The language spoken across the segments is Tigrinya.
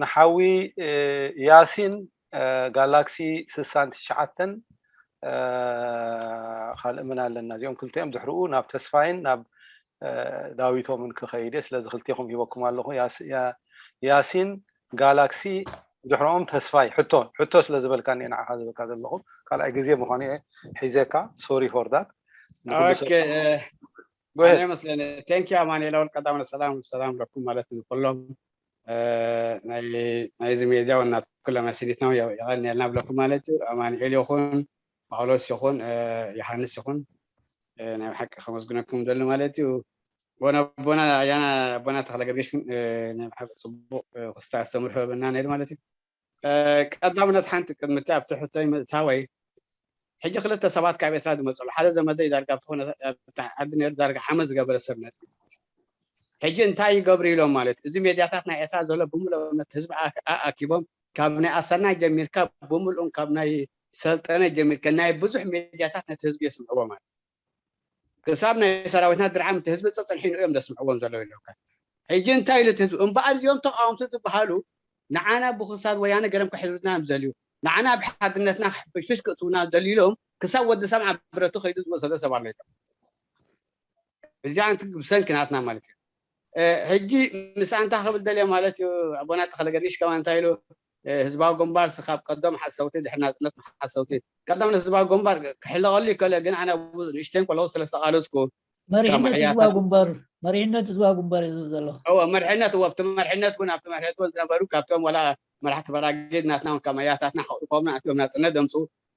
ንሓዊ ያሲን ጋላክሲ ስሳን ትሽዓተን። ካልእ ምን ኣለና? እዚኦም ክልቲኦም ድሕርኡ ናብ ተስፋይን ናብ ዳዊቶምን ክኸይድ እየ። ስለዚ ክልቲኹም ሂበኩም ኣለኹ። ያሲን ጋላክሲ፣ ድሕሮኦም ተስፋይ። ሕቶ ሕቶ ስለ ዝበልካኒ ንዓኻ ዝበልካ ዘለኹ ካልኣይ ግዜ ምዃኑ እየ ሒዘካ። Sorry for that። ኣነ መስለኒ። Thank you ኣማኑኤል። ኣወል ቀዳም ሰላም ሰላም ለኩም ማለት ንኩሎም ናይዚ ሜድያ ወናት ኩሎም ኣሲኒትና የቐንየልና ብለኩም ማለት እዩ። ኣማኑኤል ይኹን ጳውሎስ ይኹን ዮሃንስ ይኹን ናይ ብሓቂ ከመስግነኩም ደሊ ማለት እዩ። ቦና ቦና ኣያና ቦና ተኽለ ገርግሽ ግን ናይ ብሓቂ ጽቡቕ ክስታ ኣስተምርሑ ህበና ነይሩ ማለት እዩ። ቀዳምነት ሓንቲ ቅድሚ እቲ ኣብቲ ሕቶይ ምእታወይ ሕጂ ክልተ ሰባት ካብ ኤርትራ ዝመፅሉ ሓደ ዘመደይ ዳርጋ ብትኾነ ዓዲ ነይሩ ዳርጋ ዓመት ዝገበረ ሰብ ነጥቢ ሕጂ እንታይ ይገብሩ ኢሎም ማለት እዚ ሜድያታት ናይ ኤርትራ ዘሎ ብምልኦ ነቲ ህዝቢ ኣኪቦም ካብ ናይ ኣሰናይ ጀሚርካ ብምልኡን ካብ ናይ ሰልጠነ ጀሚርካ ናይ ብዙሕ ሜድያታት ነቲ ህዝቢ የስምዕዎ ማለት ክሳብ ናይ ሰራዊትና ድርዓም እቲ ህዝቢ ፀፀንሒኑ እዮም ዘስምዕዎም ዘለዉ ኢለካ ሕጂ እንታይ ኢሉ እቲ ህዝቢ እምበኣር እዚኦም ተቃወምቲ ዝበሃሉ ንዓና ብክሳድ ወያነ ገረም ክሕዝብና እዮም ዘልዩ ንዓና ብሓድነትና ፍሽፍሽ ክእትውና ደልዩ ኢሎም ክሳብ ወዲ ሰምዓ ብረቱ ከይዱ ዝመሰሎ ሰብ ኣሎ ኢሎም እዚኣ ብሰንኪ ናትና ማለት እዩ ሕጂ ምስ ኣንታ ክብል ደልየ ማለት እዩ ኣቦና ተኽለ ገርጊሽ ከማ እንታይ ኢሉ ህዝባዊ ግንባር ካብ ቀደም ሓሰውቲ ድሕሪ ናፅነት ሓሰውቲ ቀደም ህዝባዊ ግንባር ክሕለቐሉ ይከለ ግን ኣነ ንእሽተን ቆለቁ ስለ ዝተቃለስኩ መሪሕነት ህዝባዊ ግንባር መሪሕነት ህዝባዊ ግንባር እዩ ዘሎ እወ መርሕነት እወ ኣብቲ መርሕነት እውን ኣብቲ መርሕነት እውን ዝነበሩ ካብቶም ወላ መራሕቲ ፈራጌድ ናትና እውን ካብ ኣያታትና ሓቁፎምና ኣትዮም ናፅነት ደምፁ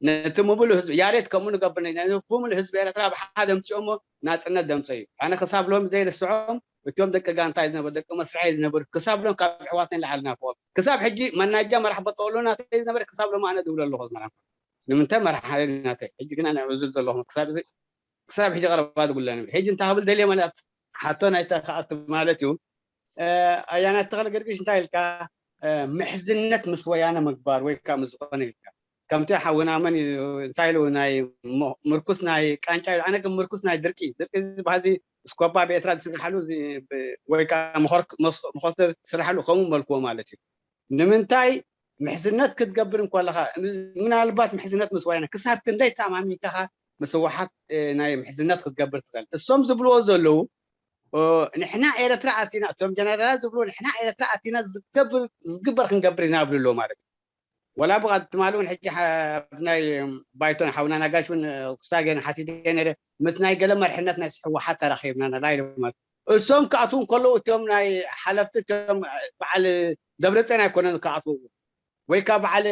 ነቲ ምብሉ ህዝቢ ያሬት ከምኡ ንገብር ብምሉ ህዝቢ ኤርትራ ብሓደ ምፅኦሞ ናፅነት ደምፀ እዩ ኣነ ክሳብ ሎም ዘይርስዖም እቶም ደቂ ጋንታይ ዝነበሩ ደቂ መስርሐይ ዝነበሩ ክሳብ ሎም ካብ ኣሕዋት ንላዕሊ ናፍቆም ክሳብ ሕጂ መናጃ መራሕ በጠቅሉ ናተይ ዝነበረ ክሳብ ሎም ኣነ ዝብሎ ኣለኹ ዝመራ ንምንታይ መራሕ ናተይ ሕጂ ግና ንዕኡ ዝብል ዘለኹ ክሳብ እዚ ክሳብ ሕጂ ቀረባ ዝጉለኒ ሕጂ እንታይ ክብል ደልየ ማለት ሓቶ ናይታ ከኣቱ ማለት እዩ ኣያና ተኽለ ገርግሽ እንታይ ኢልካ ምሕዝነት ምስ ወያነ ምግባር ወይ ከዓ ምስ ዝኾነ ኢልካ ከምቲ ሓውና መን እዩ እንታይ ኢሉ ናይ ምርኩስ ናይ ቃንጫ ኢሉ ኣነ ግን ምርኩስ ናይ ድርቂ ድርቂ ዝበሃል እዚ ስኮባ ብኤርትራ ዝስርሓሉ ወይ ከዓ መኾስተር ዝስርሓሉ ከምኡ መልክዎ ማለት እዩ ንምንታይ ምሕዝነት ክትገብር እንኮለኻ ምናልባት ምሕዝነት ምስ ወያነ ክሳብ ክንደይ ተኣማሚንካኻ ምስ ህወሓት ናይ ምሕዝነት ክትገብር ትኽእል እሶም ዝብልዎ ዘለዉ ንሕና ኤረትራ ኣቲና እቶም ጀነራላት ዝብልዎ ንሕና ኤረትራ ኣቲና ዝገብር ዝግበር ክንገብር ኢና ይብሉ ኣለዉ ማለት እዩ ወላ ብቐ ትማሊ እውን ሕጂ ናይ ባይቶን ሓውና ናጋሽ እውን ክስታገን ሓቲተ ነረ ምስ ናይ ገለ መርሕነት ናይ ህወሓት ተራኺብና ነላ ኢሎም እሶም ክኣትዉ እንከለዉ እቶም ናይ ሓለፍቲ እቶም በዓል ደብረፅዮን ኣይኮነን ክኣትዉ ወይ ከዓ በዓል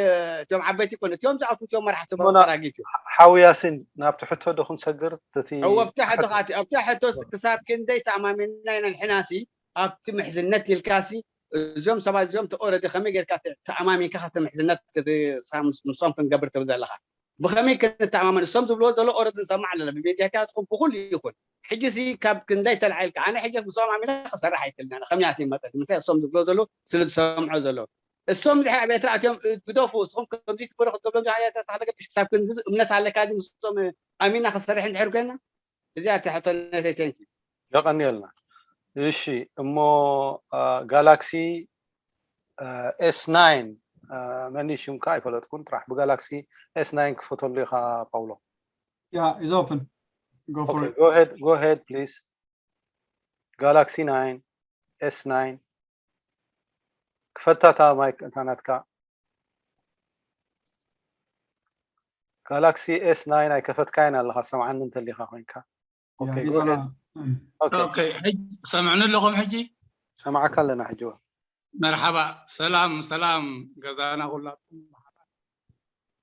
እቶም ዓበይቲ ይኮነ እቶም ዝኣትዉ እቶም መራሕቲ ኣራጊት እዩ ሓዊ ያሲን ናብቲ ሕቶ ዶ ክንሰግር እቲ እወ ኣብታ ሕቶ ከኣቲ ኣብታ ሕቶ ክሳብ ክንደይ ተኣማሚንና ኢና ንሕናሲ ኣብቲ ምሕዝነት ኢልካሲ እዞም ሰባት እዚኦም ተኦረዲ ከመይ ጌርካ ተኣማሚንካ ካብቲ ምሕዝነት ምሶም ክንገብር ትብል ዘለካ ብኸመይ ክንተኣማመን እሶም ዝብልዎ ዘሎ ኦረዲ ንሰማዕ ኣለና ብሜድያታትኩም ብኩሉ ይኹን ሕጂ ሲ ካብ ክንደይ ተላዒልካ ኣነ ሕጂ ምስኦም ኣሚና ክሰርሕ ኣይክእልና ከም ያሲን መጠን ንምንታይ እሶም ዝብልዎ ዘሎ ስለ ዝሰምዖ ዘሎ እሶም ድሕሪ ኣብ ኤርትራ ኣትዮም ግደፉ እስኹም ከምዚ ትበሉ ክትገብሎም ተክለገርግሽ ክሳብ ክንዚ እምነት ኣለካ ምስኦም ኣሚና ክሰርሕ እንድሕር ኮይና እዚኣ እታ ሕቶ ነተይ ቴንኪ የቐንየልና እሺ እሞ ጋላክሲ ኤስ ናይን መን ሽምካ ኣይፈለጥኩን ጥራሕ ብጋላክሲ ኤስ ናይን ክፈተሉ ኢኻ ፓውሎ Yeah, it's open. Go for okay, it. Go ahead, go ahead, please. Galaxy nine, S nine. ክፈታ እታ ማይክ እታ ናትካ ጋላክሲ ኤስ ናይን ኣይከፈትካይን ኣለኻ ሰምዓኒ እንተሊኻ ኮይንካ Yeah, Okay, he's go on ahead. A, mm. Okay. ኦኬ፣ ሕጂ ትሰምዕኒ ኣለኹም? ሕጂ ሰማዕካ ኣለና ሕጂ እዋ። መርሓባ፣ ሰላም ሰላም፣ ገዛና ኩላትኩም መሓባ፣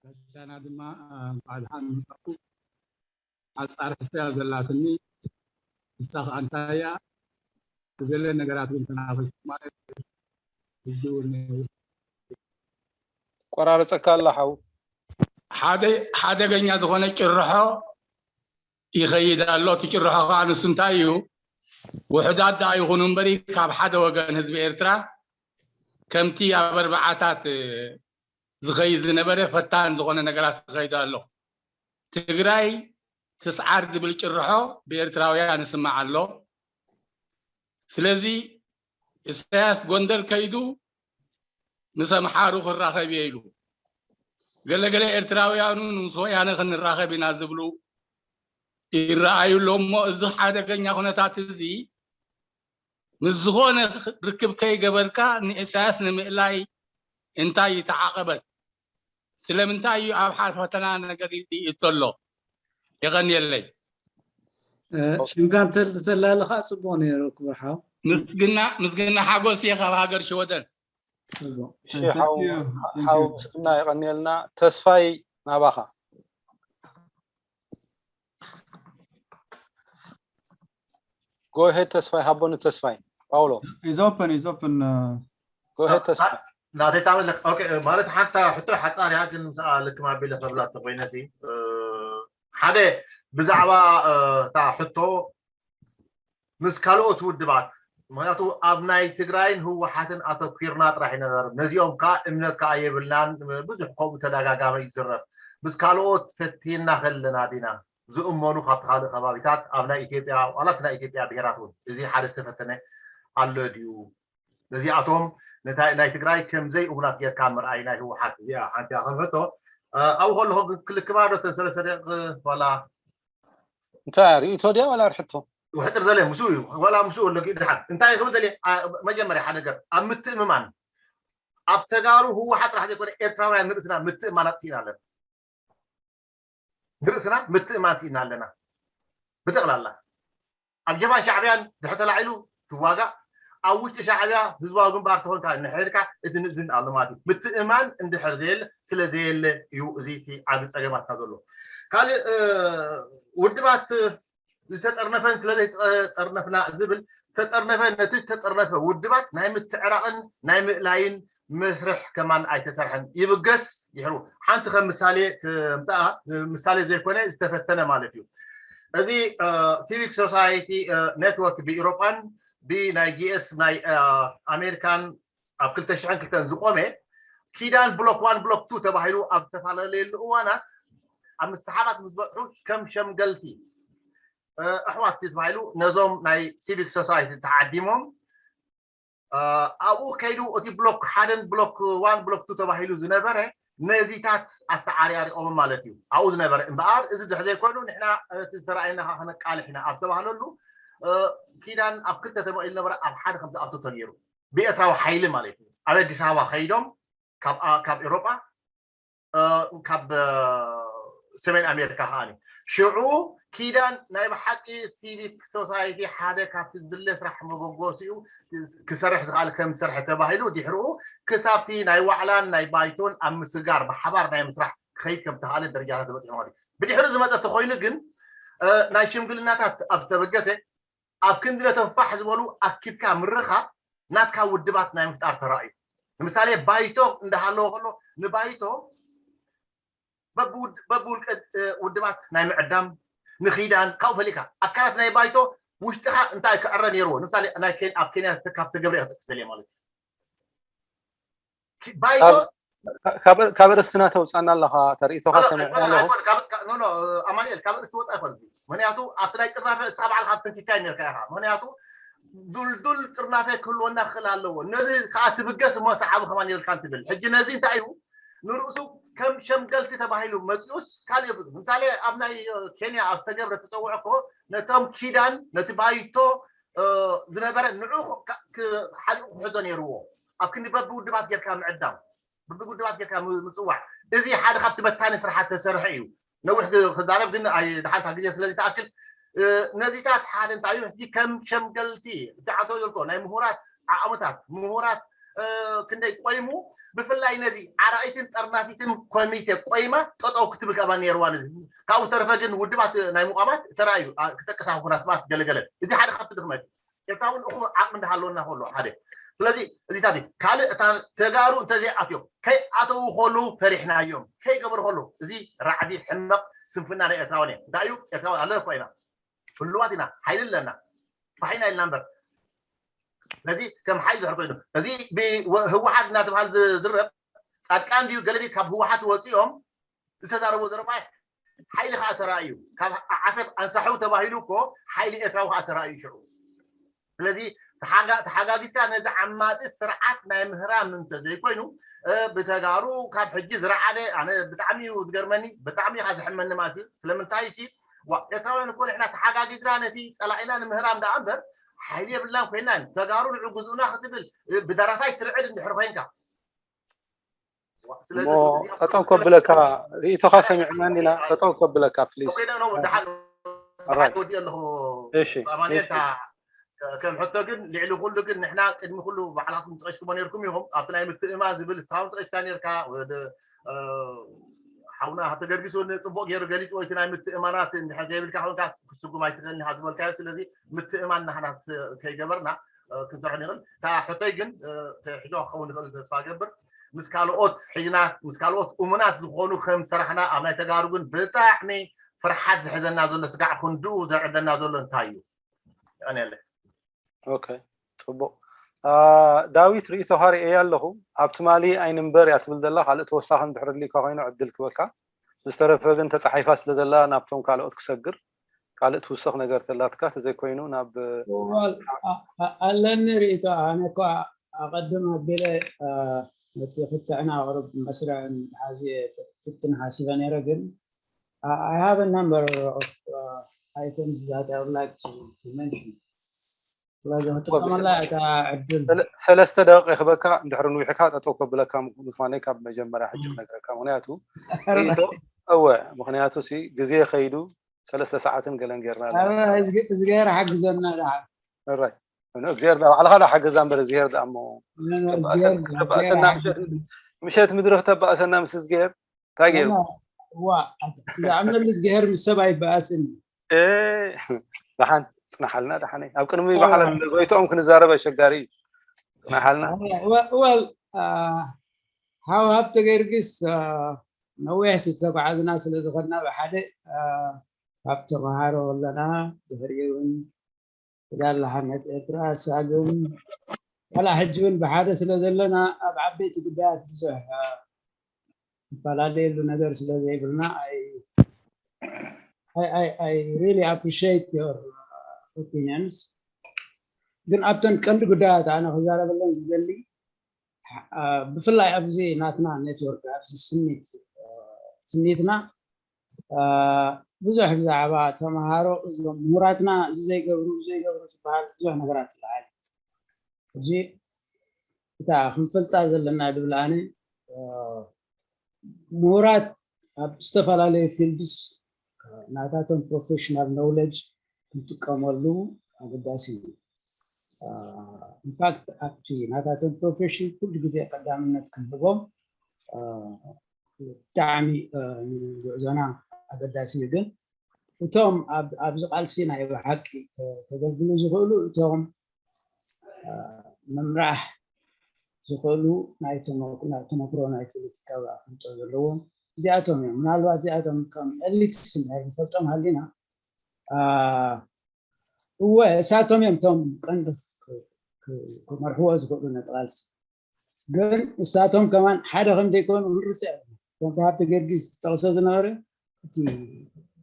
ጋሻና ድማ እ፣ እንኳዕ ደሓን መጣኩም። ሓጻር ሕቶ እያ ዘላትኒ፣ ንሳ ከኣ እንታይ እያ? ገለ ነገራት እውን ተናኺሱ ማለት እዩ። ሕጂ እውን ቆራረጸካ ኣላ ሓው። ሓደ ሓደገኛ ዝኾነ ጭርሖ ይኸይድ ኣሎ። እቲ ጭርሖ ከዓ ንሱ እንታይ እዩ? ውሑዳት ደኣ ይኹኑ እምበሪ ካብ ሓደ ወገን ህዝቢ ኤርትራ ከምቲ ኣብ ኣርብዓታት ዝኸይድ ዝነበረ ፈታን ዝኾነ ነገራት ይኸይድ ኣሎ። ትግራይ ትስዓር ዝብል ጭርሖ ብኤርትራውያን ይስማዕ ኣሎ። ስለዚ ኢሳያስ ጎንደር ከይዱ ምስ ኣምሓሩ ክራኸብ እየ ኢሉ። ገለገለ ኤርትራውያን እውን ምስ ወያነ ክንራኸብ ኢና ዝብሉ ይረኣዩ ኣለዉ። እሞ እዚ ሓደገኛ ኩነታት እዚ ምስ ዝኾነ ርክብ ከይገበርካ ንኢሳያስ ንምእላይ እንታይ ይተዓቐበል? ስለምንታይ እዩ ኣብ ሓደ ፈተና ነገር ይእቶ ኣሎ? የቐንየለይ። ሽምካ እንተተላለኻ ጽቡቕ ነይሩ ክቡር ሓው። ምስግና ምስግና ሓጎስ እየ ካብ ሃገር ሽወደን። ጽቡቕ። እሺ ሓው ሓው ምስግና የቐንየልና። ተስፋይ ናባኻ። ጎሄድ ተስፋይ ሃቦኒ ተስፋይ ፓውሎ is open is open ጎሄድ ተስፋይ ናተይ ታመለክ ኦኬ ማለት ሓንታ ሕቶ ሓፃር እያ ግን ምስኣ ልክም ኣቢለ ከብላ ተኮይነ ሲ ሓደ ብዛዕባ እታ ሕቶ ምስ ካልኦት ውድባት ምክንያቱ ኣብ ናይ ትግራይን ህወሓትን ኣተኪርና ጥራሕ ይነዘር ነዚኦም ከዓ እምነት ከዓ የብልናን ብዙሕ ከምኡ ተደጋጋሚ ይዝረብ ምስ ካልኦት ፈቲና ከለና ዲና ዝእመኑ ካብቲ ካልእ ከባቢታት ኣብ ናይ ኢትዮጵያ ዋላ እቲ ናይ ኢትዮጵያ ብሄራት እውን እዚ ሓደ ዝተፈተነ ኣሎ ድዩ ነዚኣቶም ናይ ትግራይ ከም ዘይእሙናት ጌርካ ምርኣይ ናይ ህወሓት እዚኣ ሓንቲ እያ ከም ሕቶ ኣብኡ ከለኹ ክልክባ ዶ ተን ሰለስተ ደቂ ዋላ እንታይ ርእይቶ ድያ ዋላ ርሕቶ ውሕጥር ዘለ ምስኡ እዩ ዋላ ምስኡ ኣሎ ድሓን እንታይ ክብል ዘለ መጀመርያ ሓደ ነገር ኣብ ምትእምማን ኣብ ተጋሩ ህወሓት ጥራሕ ዘይኮነ ኤርትራውያን ንርእስና ምትእምማን ኣጥፊእና ኣለና ንርእስና ምትእምማን ስኢና ኣለና ብጠቕላላ ኣብ ጀባን ሻዕብያን ድሕር ተላዒሉ ትዋጋእ ኣብ ውሽጢ ሻዕብያ ህዝባዊ ግንባር ተኾንካ ንሕድካ እቲ ንእዝን ኣሎ ማለት እዩ ምትእማን እንድሕር ዘየለ ስለ ዘየለ እዩ እዚ እቲ ዓብ ፀገማትና ዘሎ ካልእ ውድባት ዝተጠርነፈን ስለዘይተጠርነፍና ዝብል ተጠርነፈ ነቲ ተጠርነፈ ውድባት ናይ ምትዕራቕን ናይ ምእላይን መስርሕ ከማን ኣይተሰርሐን ይብገስ ድሕሩ ሓንቲ ከም ምሳሌ ምፃኣ ምሳሌ ዘይኮነ ዝተፈተነ ማለት እዩ እዚ ሲቪክ ሶሳይቲ ኔትወርክ ብኢሮጳን ብናይ ጂኤስ ናይ ኣሜሪካን ኣብ ክልተ ሽሕን ክልተን ዝቆመ ኪዳን ብሎክ ዋን ብሎክ ቱ ተባሂሉ ኣብ ዝተፈላለየሉ እዋናት ኣብ ምስሓባት ምስ በፅሑ ከም ሸምገልቲ ኣሕዋት ተባሂሉ ነዞም ናይ ሲቪክ ሶሳይቲ ተዓዲሞም ኣብኡ ከይዱ እቲ ብሎክ ሓደን ብሎክ ዋን ብሎክ ቱ ተባሂሉ ዝነበረ ነዚታት ኣተዓሪኣሪቆም ማለት እዩ ኣብኡ ዝነበረ እምበኣር እዚ ድሕር ዘይኮይኑ ንሕና እቲ ዝተረኣየና ከነቃልሕ ኢና ኣብ ተባህለሉ ኪዳን ኣብ ክልተ ተመቒሉ ነበረ ኣብ ሓደ ከም ዝኣቱ ተገይሩ ብኤርትራዊ ሓይሊ ማለት እዩ ኣብ ኣዲስ ኣበባ ከይዶም ካብ ኤሮጳ ካብ ሰሜን ኣሜሪካ ከዓ ሽዑ ኪዳን ናይ ብሓቂ ሲቪክ ሶሳይቲ ሓደ ካብቲ ዝድለ ስራሕ መበገሲኡ ክሰርሕ ዝኽኣል ከም ዝሰርሐ ተባሂሉ ድሕርኡ ክሳብቲ ናይ ዋዕላን ናይ ባይቶን ኣብ ምስጋር ብሓባር ናይ ምስራሕ ክኸይድ ከም ተኽኣለ ደረጃታት ዝበፅሑ ማለት እዩ ብድሕሪ ዝመፀ ተኮይኑ ግን ናይ ሽምግልናታት ኣብ ዝተበገሰ ኣብ ክንዲ ነቶም ፋሕ ዝበሉ ኣኪብካ ምርኻብ ናትካ ውድባት ናይ ምፍጣር ተራ እዩ ንምሳሌ ባይቶ እንዳሃለዎ ከሎ ንባይቶ በብውልቀ ውድባት ናይ ምዕዳም ንኺዳን ካብኡ ፈሊካ ኣካላት ናይ ባይቶ ውሽጥኻ እንታይ ክዕረ ነይርዎ ንምሳሌ ኣብ ኬንያ ካብ ተገብረ ክጠቅስ ደልየ ማለት እዩ ባይቶ ካብ ርእስትና ተውፃና ኣለኻ ተርእቶኻ ሰሚዕና ኣለኹ ኣማኒኤል ካብ ርእሲ ወፃ ይኮን ምክንያቱ ኣብቲ ናይ ጥርናፈ እሳ በዓል ካብ ተንኪካይ ነርካ ኢኻ ምክንያቱ ዱልዱል ጥርናፈ ክህልወና ክኽእል ኣለዎ ነዚ ከዓ ትብገስ እሞ ሰዓቢ ከማን ይብልካ እንትብል ሕጂ ነዚ እንታይ እዩ ንርእሱ ከም ሸምገልቲ ተባሂሉ መፂኡስ ካልእ ብዙ ምሳሌ ኣብ ናይ ኬንያ ኣብ ተገብረ ተፀውዖ እኮ ነቶም ኪዳን ነቲ ባይቶ ዝነበረ ንዑ ሓሊቑ ክሕዞ ነይርዎ ኣብ ክንዲ በቢ ውድባት ጌርካ ምዕዳም በቢ ውድባት ጌርካ ምፅዋዕ እዚ ሓደ ካብቲ በታኒ ስራሓት ተሰርሐ እዩ ነዊሕ ክዛረብ ግን ድሓንታ ግዜ ስለዚ ተኣክል ነዚታት ሓደ እንታይ እዩ ሕጂ ከም ሸምገልቲ እቲ ዓቶ ዘልኮ ናይ ምሁራት ዓቕምታት ምሁራት ክንደይ ቆይሙ ብፍላይ ነዚ ዓራኢትን ጠርናፊትን ኮሚቴ ቆይማ ጠጠው ክትብል ከባ ነይርዋ ነዚ ካብኡ ዝተረፈ ግን ውድባት ናይ ምቋማት ተራእዩ ክጠቅሳ ኩናት ማለት ገለገለ እዚ ሓደ ካብቲ ድኽመት ኤርትራ እውን እኹ ዓቕሚ እንዳሃለወና ከሎ ሓደ ስለዚ እዚታት እዩ ካልእ እታ ተጋሩ እንተዘይኣትዮም ከይኣተዉ ከለዉ ፈሪሕናዮም ከይገበሩ ከለዉ እዚ ራዕዲ ሕመቕ ስንፍና ናይ ኤርትራውን እየ እንታይ እዩ ኤርትራውን ኣለና እኳ ኢና ህሉዋት ኢና ሓይሊ ኣለና ፋሒና ኢልና እምበር ስለዚ ከም ሓይሊ ድሕር ኮይኑ እዚ ህወሓት እናተባሃለ ዝዝረብ ፃድቃን ድዩ ገለዲ ካብ ህወሓት ወፂኦም ዝተዛረቦ ዘረባ ሓይሊ ከዓ ተራእዩ ካብ ዓሰብ ኣንሳሑ ተባሂሉ እኮ ሓይሊ ኤርትራዊ ከዓ ተራእዩ ሽዑ ስለዚ ተሓጋጊዝካ ነዚ ዓማፂ ስርዓት ናይ ምህራም እንተዘይኮይኑ ብተጋሩ ካብ ሕጂ ዝረዓደ ኣነ ብጣዕሚ እዩ ዝገርመኒ፣ ብጣዕሚ ኢካ ዝሕመኒ ማለት እዩ። ስለምንታይ ሲ ኤርትራውያን እኮ ንሕና ተሓጋጊዝና ነቲ ፀላኢና ንምህራም ደኣ እምበር ሓይሊ የብልናን ኮይንናን። ተጋሩ ንዑ ግዝኡና ክትብል ብደራፋይ ትርዕድ እንድሕር ኮይንካ ጠጠው ከብለካ ርእቶካ ሰሚዕና እንዲና። ጠጠው ከብለካ ፕሊዝ። ወዲ ኣለኹ። ከም ሕቶ ግን ልዕሊ ኩሉ ግን ንሕና ቅድሚ ኩሉ ባዕላትኩም ጠቂስኩሞ ነርኩም ኢኹም ኣብቲ ናይ ምትእማ ዝብል ሳውን ጠቂስካ ነርካ። ሓውና ሃብተ ገርጊስ እውን ፅቡቅ ገይሩ ገሊፅዎ እቲ ናይ ምትእማናት እንድሕር ዘይብልካ ኮንካ ክስጉም ኣይትኽእልን ኢኻ ዝበልካዮ። ስለዚ ምትእማን ናህናት ከይገበርና ክንሰርሖ ንኽእል። እታ ሕቶይ ግን ሒዞ ክኸውን ይኽእል ተስፋ ገብር። ምስ ካልኦት ሕይናት ምስ ካልኦት እሙናት ዝኾኑ ከም ዝሰራሕና ኣብ ናይ ተጋሩ ግን ብጣዕሚ ፍርሓት ዝሕዘና ዘሎ ስጋዕ ክንድኡ ዘዕደና ዘሎ እንታይ እዩ? የቐንየለይ። ኦኬ፣ ፅቡቅ። ዳዊት ርእይቶኻ ርእየ ኣለኹ። ኣብ ትማሊ ኣይንንበር እያ ትብል ዘላ። ካልእ ተወሳኺ እንድሕር ኣድልዩካ ኮይኑ ዕድል ክበካ። ብዝተረፈ ግን ተፃሒፋ ስለ ዘላ ናብቶም ካልኦት ክሰግር። ካልእ ትውሰኽ ነገር ተላትካ ተዘይኮይኑ ናብ ኣለኒ ርእይቶ። ኣነ እኳ ኣቐድም ኣቢለ ነቲ ክትዕና ቅርብ መስርዕ ምትሓዝ ፍትን ሓሲበ ነይረ፣ ግን I have a number of items that I would like to mention። ሰለስተ ደቂቕ ይኽበካ። እንድሕር ንዊሕካ ጠጠው ከብለካ ምዃነይ ካብ መጀመርያ ሕጂ ክነግረካ። ምክንያቱ እወ፣ ምክንያቱ ሲ ግዜ ከይዱ ሰለስተ ሰዓትን ገለን ጌርና። እዝገር ሓግዘና። እግዚኣብሔር ባዕልኻ ዳ ሓገዛ እምበር እግዚኣብሔር ዳ እሞ ምሸት ምድሪ ክተባእሰና ምስ እግዚኣብሔር እንታይ ገይሩ? ዝኣምነሉ እግዚኣብሔር ምስ ሰብ ኣይበኣስን። ደሓን ፅናሓልና ደሓነይ። ኣብ ቅድሚ በዓል ጎይትኦም ክንዛረብ ኣሸጋሪ እዩ። ፅናሓልና። ወል ሓው ሃብተ ገርጊስ ነዊሕ ዝተጓዓዝና ስለ ዝኾንና ብሓደ ካብ ተምሃሮ ከለና ድሕሪኡ እውን ተጋድሎ ሓርነት ኤርትራ ሳግም ዋላ ሕጂ እውን ብሓደ ስለ ዘለና ኣብ ዓበይቲ ጉዳያት ብዙሕ ንፈላለየሉ ነገር ስለ ዘይብልና I really appreciate your opinions። ግን ኣብተን ቀንዲ ጉዳያት ኣነ ክዛረበለን ዝደሊ ብፍላይ ኣብዚ ናትና ኔትወርክ ኣብዚ ስኒት ስኒትና ብዙሕ ብዛዕባ ተምሃሮ እዞም ምሁራትና እዚ ዘይገብሩ ዘይገብሩ ዝበሃል ብዙሕ ነገራት ይለዓል። ሕጂ እታ ክንፈልጣ ዘለና ድብል ኣነ ምሁራት ኣብ ዝተፈላለዩ ፊልድስ ናታቶም ፕሮፌሽናል ኖውለጅ ክንጥቀመሉ ኣገዳሲ እዩ። ኢንፋክት ኣብቲ ናታቶም ፕሮፌሽን ኩሉ ግዜ ቀዳምነት ክንህቦም ብጣዕሚ ጉዕዞና ኣገዳሲ እዩ። ግን እቶም ኣብዚ ቃልሲ ናይ ብሓቂ ከገልግሉ ዝኽእሉ እቶም ምምራሕ ዝኽእሉ ናይ ተመክሮ ናይ ፖለቲካዊ ኣፍልጦ ዘለዎም እዚኣቶም እዮም። ምናልባት እዚኣቶም ከም ኤሊትስ እንድሕር ንፈልጦም ሃሊና እወ እሳቶም እዮም እቶም ቀንዲ ክመርሕዎ ዝኽእሉ ነቲ ቃልሲ። ግን እሳቶም ከማን ሓደ ከም ዘይኮኑ ክንርስዕ ከምቲ ሃብተ ገርጊስ ዝጠቕሶ ዝነበረ እቲ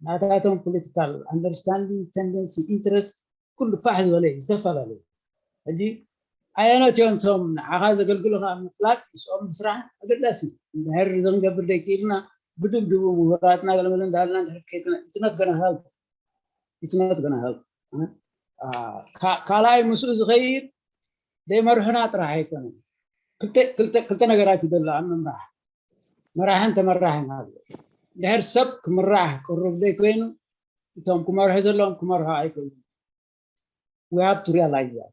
ናታቶም ፖለቲካል ኣንደርስታንዲንግ ተንደንሲ ኢንትረስት ኩሉ ፋሕ ዝበለ እዩ። ዝተፈላለዩ ሕጂ ኣየኖት እዮም እቶም ንዓኻ ዘገልግሉኻ ምፍላጥ ምስኦም ምስራሕ ኣገዳሲ እዩ። እንድሕር እዚ ክንገብር ደይክኢልና ብድብድቡ ምሁራትና ገለመለ እንዳበልና እንድሕር ከይትና it's not gonna help it's not gonna help ካልኣይ ምስኡ ዝኸይድ ደይመርሑና ጥራሕ ኣይኮነን። ክልተ ነገራት ይደሎ ኣብ ምምራሕ መራሕን ተመራሕን ኣሎ። ድሕር ሰብ ክምራሕ ቅሩብ ደይ ኮይኑ እቶም ክመርሑ ዘለዎም ክመርሑ ኣይክእሉ። We have to realize that።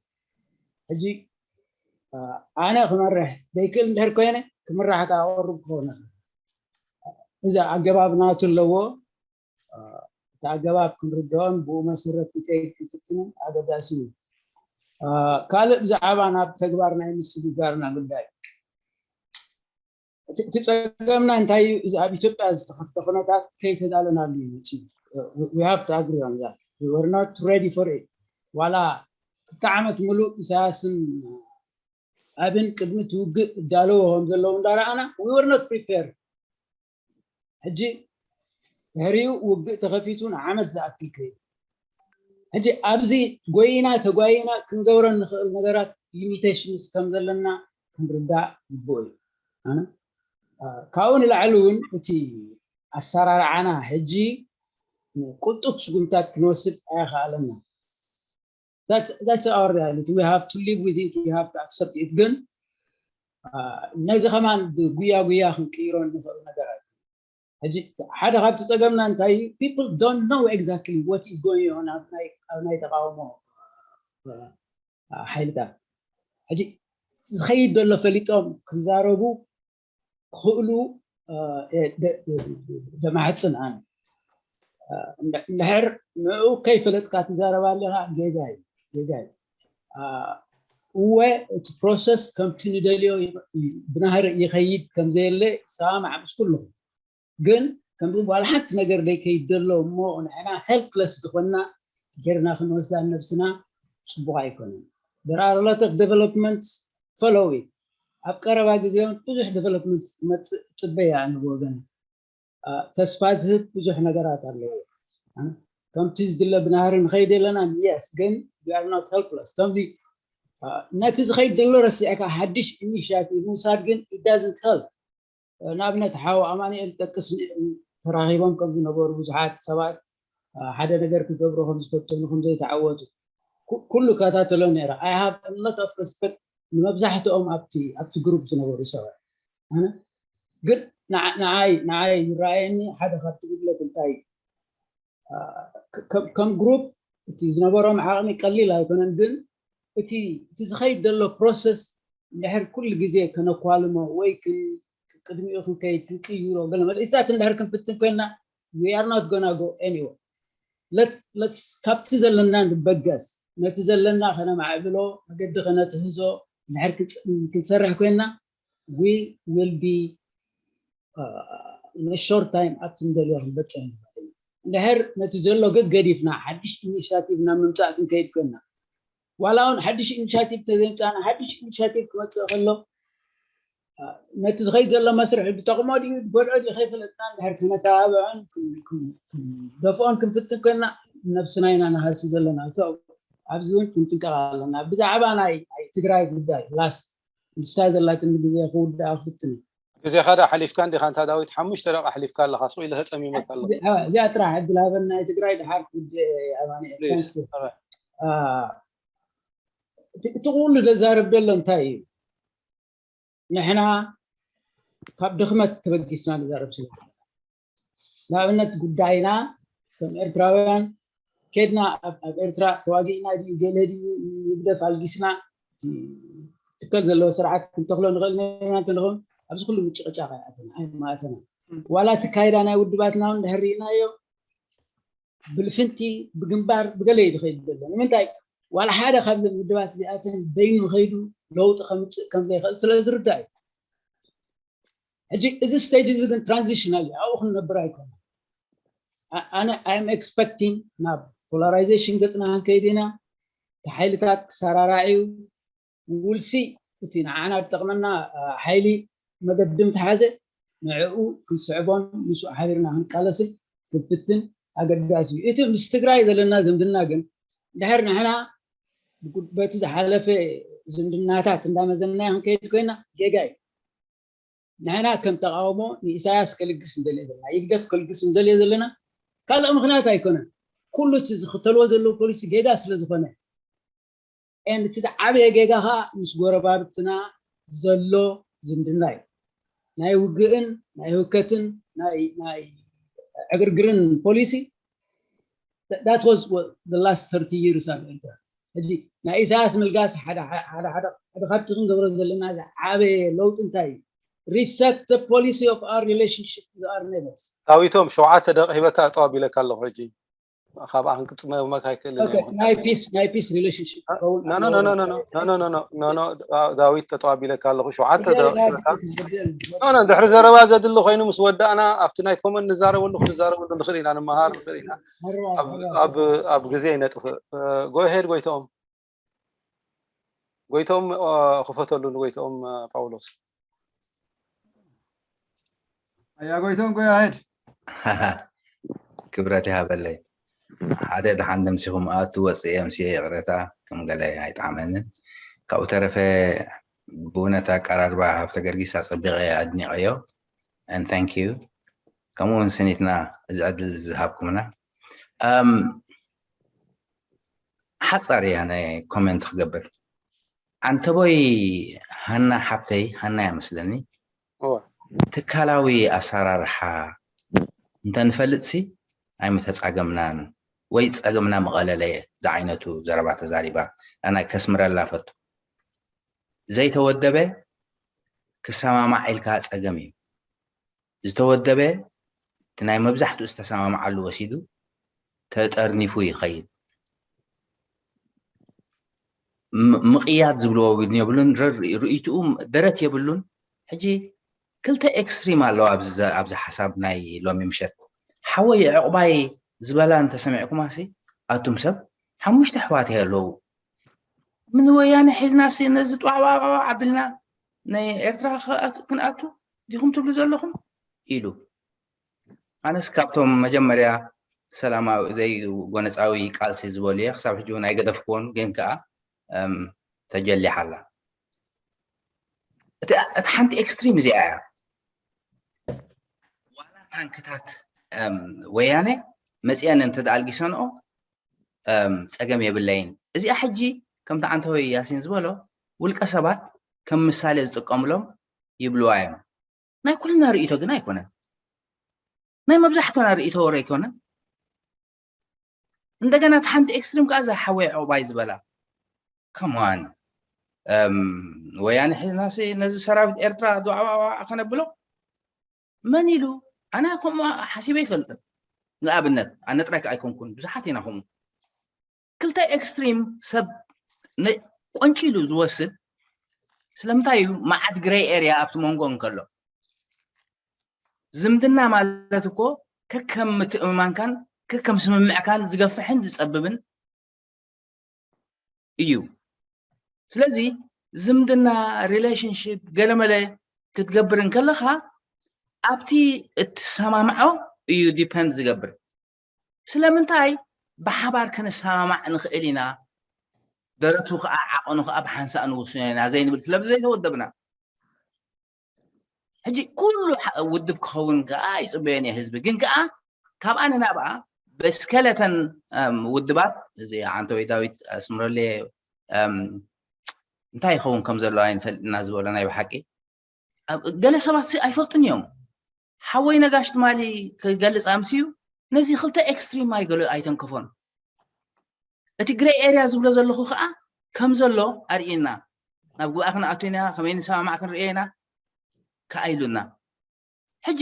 ሕጂ ኣነ ክመርሕ ደይክእል እንድሕር ኮይነ ክምራሕ ከዓ ቅሩብ ክኸውን እዚ ኣገባብ ናቱ ኣለዎ። እቲ ኣገባብ ክንርድኦን ብኡ መሰረት ንከይድ ክንፍትንን ኣገዳሲ እዩ። ካልእ ብዛዕባ ናብ ተግባር ናይ ምስግጋርና ጉዳይ እቲ ጸገምና እንታይ እዩ? እዚ ኣብ ኢትዮጵያ ዝተኸፍተ ኩነታት ከይተዳለናሉ እዩ መፅዩ። We have to agree on that. We were not ready for it. ዋላ ክልተ ዓመት ሙሉእ ኢሳያስን ኣብን ቅድሚ እቲ ውግእ እዳለዎ ከም ዘለዉ እንዳረኣና we were not prepared። ሕጂ ድሕሪኡ ውግእ ተኸፊቱ ንዓመት ዝኣክል ከይዱ። ሕጂ ኣብዚ ጎይና ተጓይና ክንገብሮ እንኽእል ነገራት limitations ከም ዘለና ክንርዳእ ግቡእ እዩ። ኣነ፣ አ፣ ካብኡ ንላዕሊ እውን እቲ ኣሰራርዓና ሕጂ ቅልጡፍ ስጉምታት ክንወስድ ኣይኸኣለና። That's, that's our reality. We have to live with it. We have to accept it. ግን፣ አ፣ ነዚ ከማን ብጉያ ጉያ ክንቅይሮ እንኽእል ነገራት። ሕጂ ሓደ ካብቲ ጸገምና እንታይ እዩ? People don't know exactly what is going on ኣብ ናይ፣ ኣብ ናይ ተቃውሞ፣ አ፣ ሓይልታት። ሕጂ ዝኸይድ ዘሎ ፈሊጦም ክዛረቡ ክኽእሉ፣ አ፣ ደ-፣ ደ-፣ ደማሕጽን ኣነ። አ፣ እንድሕር ንዕኡ ከይፈለጥካ ትዛረብ ኣለኻ፣ ጌጋ እዩ፣ ጌጋ እዩ። አ፣ እወ፣ እቲ ፕሮሰስ ከምቲ ንደልዮ ይ-፣ ብናህሪ ይኸይድ ከም ዘየለ ይሰማማዕ ምስ ኩልኹም። ግን ከምዚ ጓል ሓንቲ ነገር ደይከይድ ዘሎ እሞ ንሕና helpless ዝኾንና ጌርና ክንወስዳ ነብስና ጽቡቕ ኣይኮነን። There are a lot of developments, follow it። ኣብ ቀረባ ግዜ እውን ብዙሕ development ክመጽእ ጽበያ ኣነ ብወገን። አ፣ ተስፋ ዝህብ ብዙሕ ነገራት ኣለዎ። አ፣ ከምቲ ዝድለ ብናህሪ ንኸይድ ኣለና፣ yes፣ ግን we are not helpless። ከምዚ፣ አ፣ ነቲ ዝኸይድ ዘሎ ረሲዕካ ሓድሽ initiative ምውሳድ ግን it doesn't help። ንኣብነት ሓው ኣማኑኤል ጠቅስ፣ ተራኺቦም ከም ዝነበሩ ብዙሓት ሰባት፣ አ፣ ሓደ ነገር ክገብሩ ከም ዝፈተኑ ከም ዘይተዓወቱ ኩ-፣ ኩሉ እከታተሎ ነይረ። I have a lot of respect ንመብዛሕትኦም ኣብቲ፣ ኣብቲ ግሩፕ ዝነበሩ ሰባት። ኣነ ግን ንዓ-፣ ንዓይ፣ ንዓይ ዝረኣየኒ ሓደ ካብቲ ጉድለት እንታይ እዩ? አ፣ ከ-፣ ከም፣ ከም ግሩፕ እቲ ዝነበሮም ዓቕሚ ቀሊል ኣይኮነን፣ ግን እቲ፣ እቲ ዝኸይድ ዘሎ ፕሮሰስ እንድሕር ኩሉ ግዜ ከነኳልሞ ወይ ክን-፣ ቅድሚኡ ክንከይድ ክንቅይሮ ገለ መለስታት እንድሕር ክንፍትን ኮይንና we are not gonna go anywhere። Let's፣ let's ካብቲ ዘለና ንበገስ፣ ነቲ ዘለና ከነማዕብሎ መገዲ ከነትህዞ እንድሕር ክንጽ-፣ ክንሰርሕ ኮይንና we will be in a short time ኣብቲ ንደልዮ ክንበፅሕ ንኽእል ኢና። እንድሕር ነቲ ዘሎ ገገዲፍና ሓድሽ initiative ናብ ምምፃእ ክንከይድ ኮይንና፣ ዋላ እውን ሓድሽ initiative ተዘይምፃእና ሓድሽ initiative ክመፅእ ከሎ፣ አ፣ ነቲ ዝኸይድ ዘሎ መስርሕ ዝጠቕሞ ድዩ ዝጎድኦ ድዩ ከይፈለጥና እንድሕር ክነተባብዖን ክን-፣ ክን-፣ ክንደፍኦን ክንፍትን ኮይንና ነብስና ኢና ንሃሲ ዘለና። So ኣብዚ እውን ክንጥንቀቕ ኣለና። ብዛዕባ ናይ፣ ናይ ትግራይ ጉዳይ ላስት ንሳ ዘላትኒ ግዜ ክውድኣ ክፍትን እዩ። ግዜኻ ዳ ሓሊፍካ እንዲኻ እንታ ዳዊት፣ ሓሙሽተ ደቂቃ ሓሊፍካ ኣለኻ፣ ስቕ ኢለ ተጸሚመካ ኣለኹ። እዚ-፣ አ፣ እዚኣ ጥራሕ ዕድል ሃበና፣ ናይ ትግራይ ድሓር ክውድእ፣ ኣማኑኤል። Please። Thank you። All right። አ፣ እቲ፣ እቲ ኩሉ ዘዛርብ ዘሎ እንታይ እዩ? ንሕና ካብ ድኽመት ተበጊስና ንዛረብ ስለ ዘለና። ንኣብነት ጉዳይና ከም ኤርትራውያን ኬድና ኣብ፣ ኣብ ኤርትራ ተዋጊእና ድዩ ገለ ድዩ ንህግደፍ ኣልጊስና እቲ ትከል ዘለዎ ስርዓት ክንተኽሎ ንኽእል ነርና እንተንኸውን ኣብዚ ኩሉ ምጭቕጫቕ ኣይኣተና፣ ኣይምኣተና። ዋላ እቲ ካይዳ ናይ ውድባትና እውን እንድሕር ርኢናዮ ብልፍንቲ፣ ብግንባር፣ ብገለ እዩ ዝኸይድ ዘሎ። ንምንታይ? ዋላ ሓደ ካብዘን ውድባት እዚኣተን በይኑ ከይዱ ለውጢ ከምፅእ ከም ዘይኽእል ስለ ዝርዳእ እዩ። ሕጂ እዚ ስቴጅ እዚ ግን ትራንዚሽናል እዩ፣ ኣብኡ ክንነብር ኣይኮነን። ኣ-፣ ኣነ I'm expecting ናብ ፖላራይዜሽን ገፅና ክንከይድ ኢና። እቲ ሓይልታት ክሰራራዕ እዩ። We'll see። እቲ ንዓና ዝጠቕመና፣ አ፣ ሓይሊ መገዲ ምተሓዘ ንዕኡ ክንስዕቦን ምስኡ ሓቢርና ክንቃለስን ክንፍትን ኣገዳሲ እዩ። እቲ ምስ ትግራይ ዘለና ዝምድና ግን ድሕር ንሕና ብጉ-፣ በቲ ዝሓለፈ ዝምድናታት እንዳመዘናዮ ክንከይድ ኮይና ጌጋ እዩ። ንሕና ከም ተቃውሞ ንኢሳያስ ከልግስ እንደልየ ዘለና፣ ይግደፍ ከልግስ እንደልየ ዘለና ካልእ ምኽንያት ኣይኮነን። ኩሉ እቲ ዝኽተልዎ ዘለዉ ፖሊሲ ጌጋ ስለ ዝኾነ። And እቲ ዝዓበየ ጌጋ ኸዓ ምስ ጎረባብትና ዘሎ ዝምድና እዩ። ናይ ውግእን ናይ ህውከትን ናይ፣ ናይ ዕግርግርን ፖሊሲ that was what the last thirty years ኣብ ኤርትራ። ሕጂ ናይ ኢሳያስ ምልጋስ ሓደ፣ ሓደ፣ ሓደ፣ ሓደ ካብቲ ክንገብሮ ዘለና ዝዓበየ ለውጢ እንታይ እዩ? Reset the policy of our relationship with our neighbors። ዳዊቶም፣ ሸውዓተ ደቂቕ ሂበካ ጠዋብ ኢለካ ኣለኹ። ሕጂ ካብኣ ክንቅጽመመካ ኣይክእልን እየ። Okay፣ ናይ ፒስ፣ ናይ ፒስ ሪሌሽንሽፕ ክኸውን No, no, no, ኣለዎ። No, no, no, no, no, no, no, no, ዳዊት፣ ጠጠው ኣቢለካ ኣለኹ። ሸውዓተ ጉዳይ ደቂቕ ናይ ሂበካ። ፒስ ጉዳይ No, no፣ ድሕሪ ዘረባ ዘድሊ ኮይኑ ምስ ወዳእና ኣብቲ ናይ ኮመን ንዛረበሉ ክንዛረበሉ ንኽእል ኢና፣ ንመሃር ንኽእል ኢና። መራ፣ ኣብ፣ መራ። ኣብ፣ ኣብ ግዜ ይነጥፍእ። እ፣ go ahead ጎይትኦም። ጎይትኦም፣ እ፣ ክፈተሉ ንጎይትኦም፣ እ፣ ጳውሎስ። ኣያ ጎይትኦም፣ go ahead። ክብረት ይሃበለይ። ሓደ ደሓን ደምሲኹም ኣቱ ወፅእ የምስየ ይቕረታ ከም ገለ ኣይጠዓመንን። ካብኡ ተረፈ ብእውነት ኣቀራርባ ሃብተ ገርጊስ ኣፀቢቐ ኣድኒቐዮ። And thank you። ከምኡ እውን ስኒትና እዚ ዕድል ዝሃብኩምና። ሓፃር እያ ናይ ኮመንት ክገብር። ኣንተቦይ ሃና ሓብተይ፣ ሃና እያ መስለኒ። ትካላዊ ኣሰራርሓ እንተንፈልጥሲ ኣይምተፃገምናን፣ ወይ ፀገምና ምቐለለ ዝዓይነቱ ዘረባ ተዛሪባ። ኣና ከስምረላ ፈቱ። ዘይተወደበ ክሰማማዕ ኢልካ ፀገም እዩ። ዝተወደበ እቲ ናይ መብዛሕትኡ ዝተሰማማዓሉ ወሲዱ ተጠርኒፉ ይኸይድ። ምቕያድ ዝብልዎ እውን የብሉን። ርእይትኡ ደረት የብሉን። ሕጂ ክልተ ኤክስትሪም ኣለዋ ኣብዚ ሓሳብ ናይ ሎሚ ምሸት። ሓወይ ዕቑባይ ዝበላ እንተሰሚዕኩማሲ ኣቱም ሰብ ሓሙሽተ ኣሕዋት ኣለዉ። ምን ወያነ ሒዝናሲ ነዚ ጧዕዋዕዋዕ ኣቢልና ናይ ኤርትራ ክንኣቱ ዲኹም ትብሉ ዘለኹም ኢሉ። ኣነስ ካብቶም መጀመርያ ሰላማዊ ዘይጎነፃዊ ቃልሲ ዝበሉ እየ። ክሳብ ሕጂ እውን ኣይገደፍክዎን፣ ግን ከዓ ተጀሊሓ ኣላ። እቲ ሓንቲ ኤክስትሪም እዚኣ እያ። ዋላ ታንክታት ወያነ መፅአን እንተደኣልጊሰንኦ ፀገም የብለይን። እዚኣ ሕጂ ከምቲ ዓንተወይ ያሲን ዝበሎ ውልቀ ሰባት ከም ምሳሌ ዝጥቀምሎም ይብልዋ እዮም። ናይ ኩልና ርእይቶ ግን ኣይኮነን። ናይ መብዛሕትና ርእይቶ ወረ ኣይኮነን። እንደገና እቲ ሓንቲ ኤክስትሪም ከዓ እዛ ሓወይ ዕቑባይ ዝበላ ከማን ወያነ ሒዝናሲ ነዚ ሰራዊት ኤርትራ ዱዓዋዋ ከነብሎ መን ኢሉ? ኣነ ከምኡ ሓሲበ ይፈልጥን። ንኣብነት ኣነ ጥራይ ኣይኮንኩን፣ ብዙሓት ኢና ከምኡ። ክልተ ኤክስትሪም ሰብ ቆንጪሉ ዝወስድ ስለምንታይ እዩ? መዓት ግሬይ ኤርያ ኣብቲ መንጎ እንከሎ ዝምድና ማለት እኮ ከከም ምትእምማንካን ከከም ስምምዕካን ዝገፍሕን ዝፀብብን እዩ። ስለዚ ዝምድና ሪሌሽንሽፕ ገለመለ ክትገብር እንከለኻ ኣብቲ እትሰማምዖ እዩ ዲፐንድ ዝገብር። ስለምንታይ ብሓባር ክንሰማማዕ ንኽእል ኢና፣ ደረቱ ከዓ ዓቐኑ ከዓ ብሓንሳእ ንውስኖ ኢና ዘይንብል ስለብዘይተወደብና ሕጂ ኩሉ ውድብ ክኸውን ከዓ ይፅበዮን እየ ህዝቢ። ግን ከዓ ካብኣ ንናብኣ ብስከለተን ውድባት እዚ ዓንተወይ ዳዊት ኣስምረሌ እንታይ ይኸውን ከም ዘሎ ኣይንፈልጥና ዝበሎ ናይ ብሓቂ ገለ ሰባት ኣይፈልጡን እዮም። ሓወይ ነጋሽ ትማሊ ክገልፅ ኣምስዩ ነዚ ክልተ ኤክስትሪም ኣይገሎ ኣይተንከፎን። እቲ ግሬይ ኤርያ ዝብሎ ዘለኹ ከዓ ከም ዘሎ ኣርእየና። ናብ ጉባኤ ክንኣቱ ኢና፣ ከመይ ንሰማማዕ ክንርእዮ ኢና ከዓ ኢሉና። ሕጂ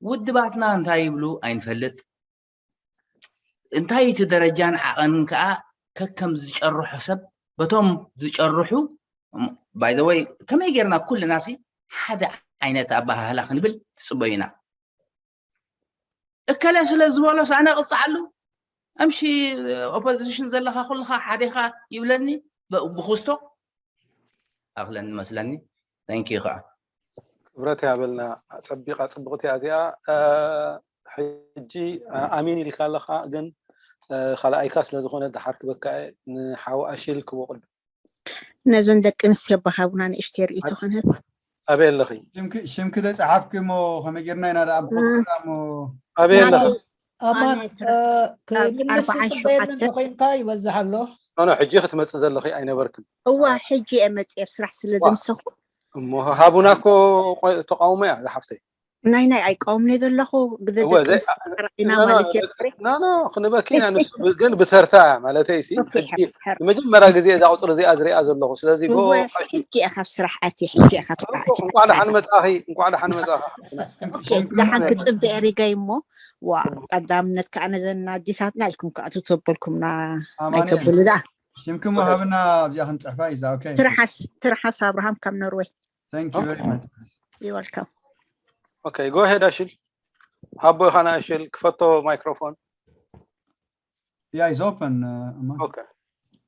ውድባትና እንታይ ይብሉ ኣይንፈልጥ። እንታይ እቲ ደረጃን ዓቐንን ከዓ ከከም ዝጨርሖ ሰብ በቶም ዝጨርሑ ባይዘወይ ከመይ ጌርና ኩልና ሲ ሓደ ዓይነት ኣበሃህላ ክንብል ትፅበዩና። እከለ ስለ ዝበሎስ ኣነ ቅፅዓሉ ኣምሺ ኦፖዚሽን ዘለኻ ኩልኻ ሓዴኻ ይብለኒ ብክስቶ ኣኽለኒ መስለኒ። ተንኪዩ ከዓ ክብረት ያበልና ፀቢቃ ፅብቅቲ እያ እዚኣ። ሕጂ ኣሚን ኢልካ ኣለካ ግን ካልኣይካ ስለዝኮነ ድሓር ክበካ ንሓው ኣሽል ክቦቅል ነዞን ደቂ ኣንስትዮ ኣባሃቡና ንእሽተይ ርእይቶ ክንህብ ኣበይ ኣለኺ? ሽምኪ ዶ ፀሓፍኪ እሞ ከመይ ጌርና ኢና ደኣ ብኮፍላ እሞ ኣበይ ኣለኺ? ኣማን ክምልስ ፅበየለን ተኮይንካ ይበዝሕ ኣሎ። ኖ ሕጂ ክትመፅእ ዘለኺ ኣይነበርክን። እዋ ሕጂ እየ መፅየ ስራሕ ስለ ዘምሰኹ። እሞ ሃቡና እኮ ተቃውሞ እያ ዝሓፍተይ። ናይ ናይ ኣይቃወምኒ ዘለኹ ግዘ ደቂ ኣንስትዮ ተራኢና ማለት እየ። ኖ ኖ ክንበኪ ኢና ንሱ ግን ብተርታ ማለተይ ሲ ሕጂ ንመጀመርያ ግዜ እዛ ቁፅሪ እዚኣ ዝሪኣ ዘለኹ ስለዚ ጎ ሕጂ እየ ካብ ስራሕ ኣትየ ሕጂ እየ ካብ ስራሕ ኣትየ። እንኳዕ ደሓን መፃኺ እንኳዕ ደሓን መፃኺ። ደሓን ክፅበ ሪጋይ እሞ ዋ ቀዳምነት ከዓ ነዘን ኣዴታትና ኢልኩም ከዓ ተተበልኩምና ኣይተብሉ ደኣ። ሽምክም ሃብና ኣብዚኣ ክንፅሕፋ እዩ። ኦኬ ትርሓስ ትርሓስ ኣብርሃም ካብ ኖርወይ። Thank you very much. You're welcome. Okay, go ahead ኣሽል። ሃቦ ኢኻ ንኣሽል ክፈቶ ማይክሮፎን። Yeah, it's open. Uh, Aman. Okay.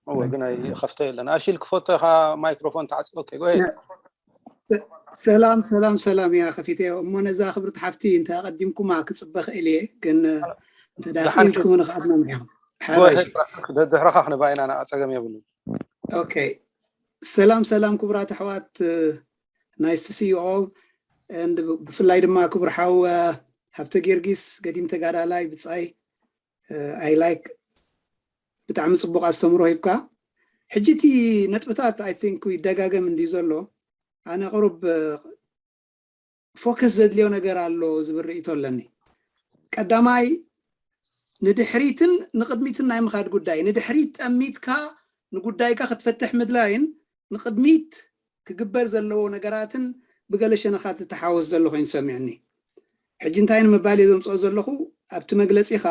እወ ግን ኣይኸፍቶ የለን። ኣሽል ክፈቶ ኢኻ ማይክሮፎን ተዓጽ። Okay, go ahead. ሰላም ሰላም ሰላም እያ ከፊተ እሞ ነዛ ክብርቲ ሓፍቲ እንተ ኣቐዲምኩማ ክጽበ ክእል እየ ግን እንተ ደኣ ክኢልኩም ንኽኣትኖም እዮም። ድሕረኻ ክንባ ኢና፣ ንኣ ጸገም የብሉን። Okay. ሰላም ሰላም ክቡራት ኣሕዋት፣ nice to see you all, and ብፍላይ ድማ ክቡር ሓው ሃብተ ጊዮርጊስ፣ ገዲም ተጋዳላይ ብጻይ፣ I like፣ ብጣዕሚ ጽቡቕ ኣስተምሮ ሂብካ። ሕጂ እቲ ነጥብታት I think ይደጋገም እንድዩ ዘሎ። ኣነ ቅሩብ focus ዘድልዮ ነገር ኣሎ ዝብል ርእይቶ ኣለኒ። ቀዳማይ፣ ንድሕሪትን ንቕድሚትን ናይ ምኻድ ጉዳይ፣ ንድሕሪት ጠሚትካ ንጉዳይካ ክትፈትሕ ምድላይን ንቕድሚት ክግበር ዘለዎ ነገራትን ብገለ ሸነኻት ዝተሓወስ ዘሎ ኮይኑ ሰሚዕኒ። ሕጂ እንታይ ንምባል እየ ዘምፅኦ ዘለኹ? ኣብቲ መግለፂኻ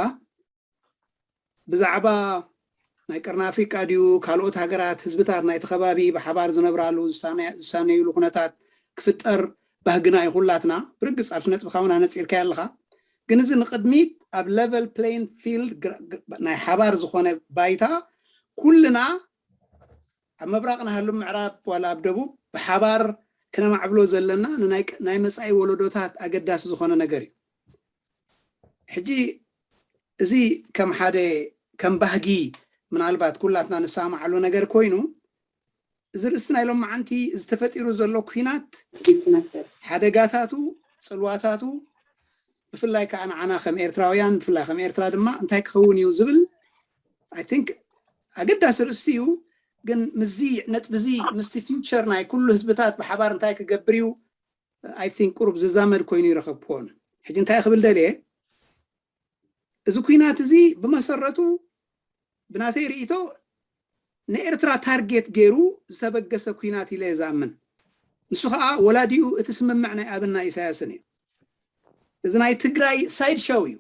ብዛዕባ ናይ ቀርኒ ኣፍሪቃ ድዩ ካልኦት ሃገራት፣ ህዝብታት ናይቲ ከባቢ ብሓባር ዝነብራሉ ዝሳነ- ዝሳነዩሉ ኩነታት ክፍጠር ባህግና እዩ ኩላትና። ብርግፅ ኣብቲ ነጥብኻ እውን ኣነፂርካዮ ኣለኻ። ግን እዚ ንቕድሚት ኣብ level playing field ግራ- ግ- ናይ ሓባር ዝኾነ ባይታ ኩልና ኣብ ምብራቕ ንሃሉ ምዕራብ ዋላ ኣብ ደቡብ ብሓባር ክነማዕብሎ ዘለና ንናይ ቅ- ናይ መጻኢ ወለዶታት ኣገዳሲ ዝኾነ ነገር እዩ። ሕጂ እዚ ከም ሓደ ከም ባህጊ ምናልባት ኩላትና ንሰማማዓሉ ነገር ኮይኑ፣ እዚ ርእስቲ ናይ ሎማዓንቲ እዚ ተፈጢሩ ዘሎ ኩናት ሓደጋታቱ፣ ጽልዋታቱ፣ ብፍላይ ከዓ ንዓና ከም ኤርትራውያን፣ ብፍላይ ከም ኤርትራ ድማ እንታይ ክኸውን እዩ ዝብል I think ኣገዳሲ ርእስቲ እዩ። ግን ምስዚ ነጥቢ እዚ ምስቲ future ናይ ኩሉ ህዝብታት ብሓባር እንታይ ክገብር እዩ I think ቁሩብ ዝዛመድ ኮይኑ ይረኸብኩዎን። ሕጂ እንታይ ክብል ደልየ፣ እዚ ኩናት እዚ ብመሰረቱ ብናተይ ርእይቶ ንኤርትራ ታርጌት ገይሩ ዝተበገሰ ኩናት ኢለ እየ ዝኣምን። ንሱ ከዓ ወላዲኡ እቲ ስምምዕ ናይ ኣብን ናይ ኢሳያስን እዩ። እዚ ናይ ትግራይ side show እዩ።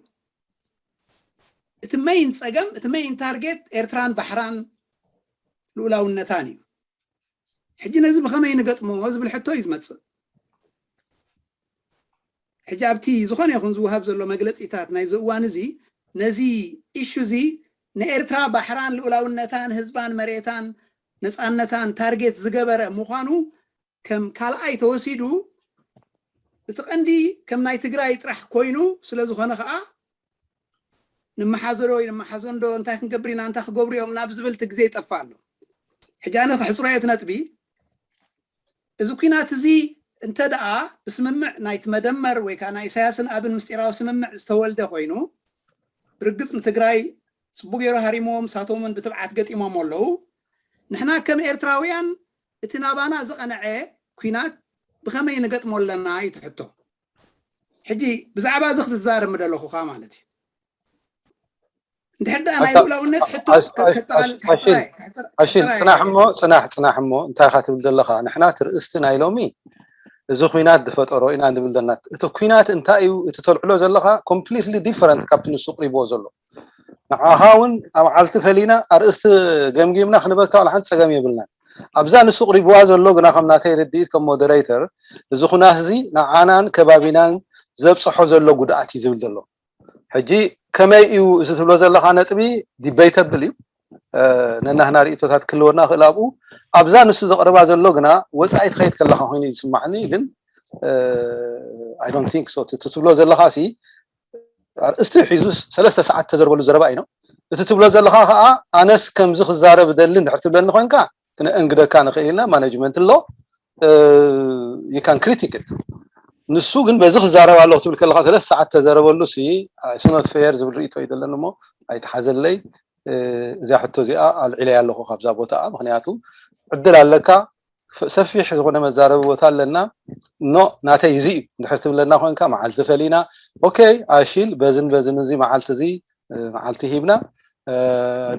እቲ main ፀገም፣ እቲ main target ኤርትራን ባሕራን ልኡላውነታን እዩ። ሕጂ ነዚ ብኸመይ ንገጥሞ ዝብል ሕቶ እዩ ዝመፅእ። ሕጂ ኣብቲ ዝኾነ ይኹን ዝወሃብ ዘሎ መግለፂታት ናይዚ እዋን እዚ ነዚ issue እዚ ንኤርትራ ባሕራን ልኡላውነታን ህዝባን መሬታን ነፃነታን ታርጌት ዝገበረ ምዃኑ ከም ካልኣይ ተወሲዱ፣ እቲ ቀንዲ ከም ናይ ትግራይ ጥራሕ ኮይኑ ስለ ዝኾነ ከዓ ንመሓዘዶ ወይ ንመሓዘንዶ እንታይ ክንገብር ኢና እንታይ ክገብሩ እዮም ናብ ዝብል እቲ ግዜ ይጠፍእ ኣሎ። ሕጂ ኣነ ከሕፅሮ እየ እቲ ነጥቢ። እዚ ኩናት እዚ እንተ ደኣ ብስምምዕ ናይቲ መደመር ወይ ከዓ ናይ ኢሳያስን ኣብን ምስጢራዊ ስምምዕ ዝተወልደ ኮይኑ ብርግፅ ንትግራይ ፅቡቅ ገይሩ ሃሪምዎም፣ ንሳቶም እውን ብትብዓት ገጢሞም ኣለዉ። ንሕና ከም ኤርትራውያን እቲ ናባና ዝቐንዐ ኩናት ብኸመይ ንገጥሞ ኣለና እዩ እቲ ሕቶ። ሕጂ ብዛዕባ እዚ ክትዛረብ ምደለኹኻ ማለት እዩ። እንድሕር ደኣ ናይ ልኡላውነት ሕቶ ከጠቓል- ከሕፅራ እየ፣ ከሕፅራ- ከሕፅራ እየ። ፅናሕ እሞ ፅናሕ ፅናሕ እሞ እንታይ ኢኻ ትብል ዘለኻ? ንሕና እቲ ርእስቲ ናይ ሎሚ እዚ ኩናት ዝፈጠሮ ኢና ንብል ዘለና። እቲ ኩናት እንታይ እዩ እቲ ተልዕሎ ዘለኻ? Completely different ካብቲ ንሱ ቅሪብዎ ዘሎ። ንዓኻ እውን ኣብ መዓልቲ ፈሊና ኣርእስቲ ገምጊምና ክንበካ ዋላ ሓንቲ ፀገም የብልናን። ኣብዛ ንሱ ቅሪብዋ ዘሎ ግና ከም ናተይ ርድኢት ከም ሞደሬተር እዚ ኩናት እዚ ንዓናን ከባቢናን ዘብፅሖ ዘሎ ጉድኣት እዩ ዝብል ዘሎ። ሕጂ ከመይ እዩ እዚ ትብሎ ዘለኻ ነጥቢ debatable እዩ። ነናህና ርእቶታት ክህልወና ክእል ኣብኡ ኣብዛ ንሱ ዘቕርባ ዘሎ ግና ወፃኢ ትኸይድ ከለኻ ኮይኑ ዝስማዕኒ ግን I don't think so ትብሎ ዘለኻ ሲ ኣርእስቲ ሒዙ ሰለስተ ሰዓት ተዘርበሉ ዘረባ እዩ። እቲ ትብሎ ዘለኻ ከዓ ኣነስ ከምዚ ክዛረብ ደሊ እንድሕር ትብለኒ ኮንካ ክነእንግደካ ንኽእል ኢና። ማኔጅመንት ኣሎ you can critic it። ንሱ ግን በዚ ክዛረብ ኣለኹ ትብል ከለካ ሰለስተ ሰዓት ተዘረበሉ ሲ ስኖት ፌር ዝብል ርእቶ እዩ ዘለኒ እሞ ኣይተሓዘለይ። እዚኣ ሕቶ እዚኣ ኣልዒለያ ኣለኹ ካብዛ ቦታኣ ምክንያቱ ዕድል ኣለካ ሰፊሕ ዝኾነ መዛረቢ ቦታ ኣለና። ኖ ናተይ እዚ እዩ እንድሕር ትብለና ኮንካ መዓልቲ ፈሊና okay ኣሺል በዝን በዝን እዚ መዓልቲ እዚ መዓልቲ ሂብና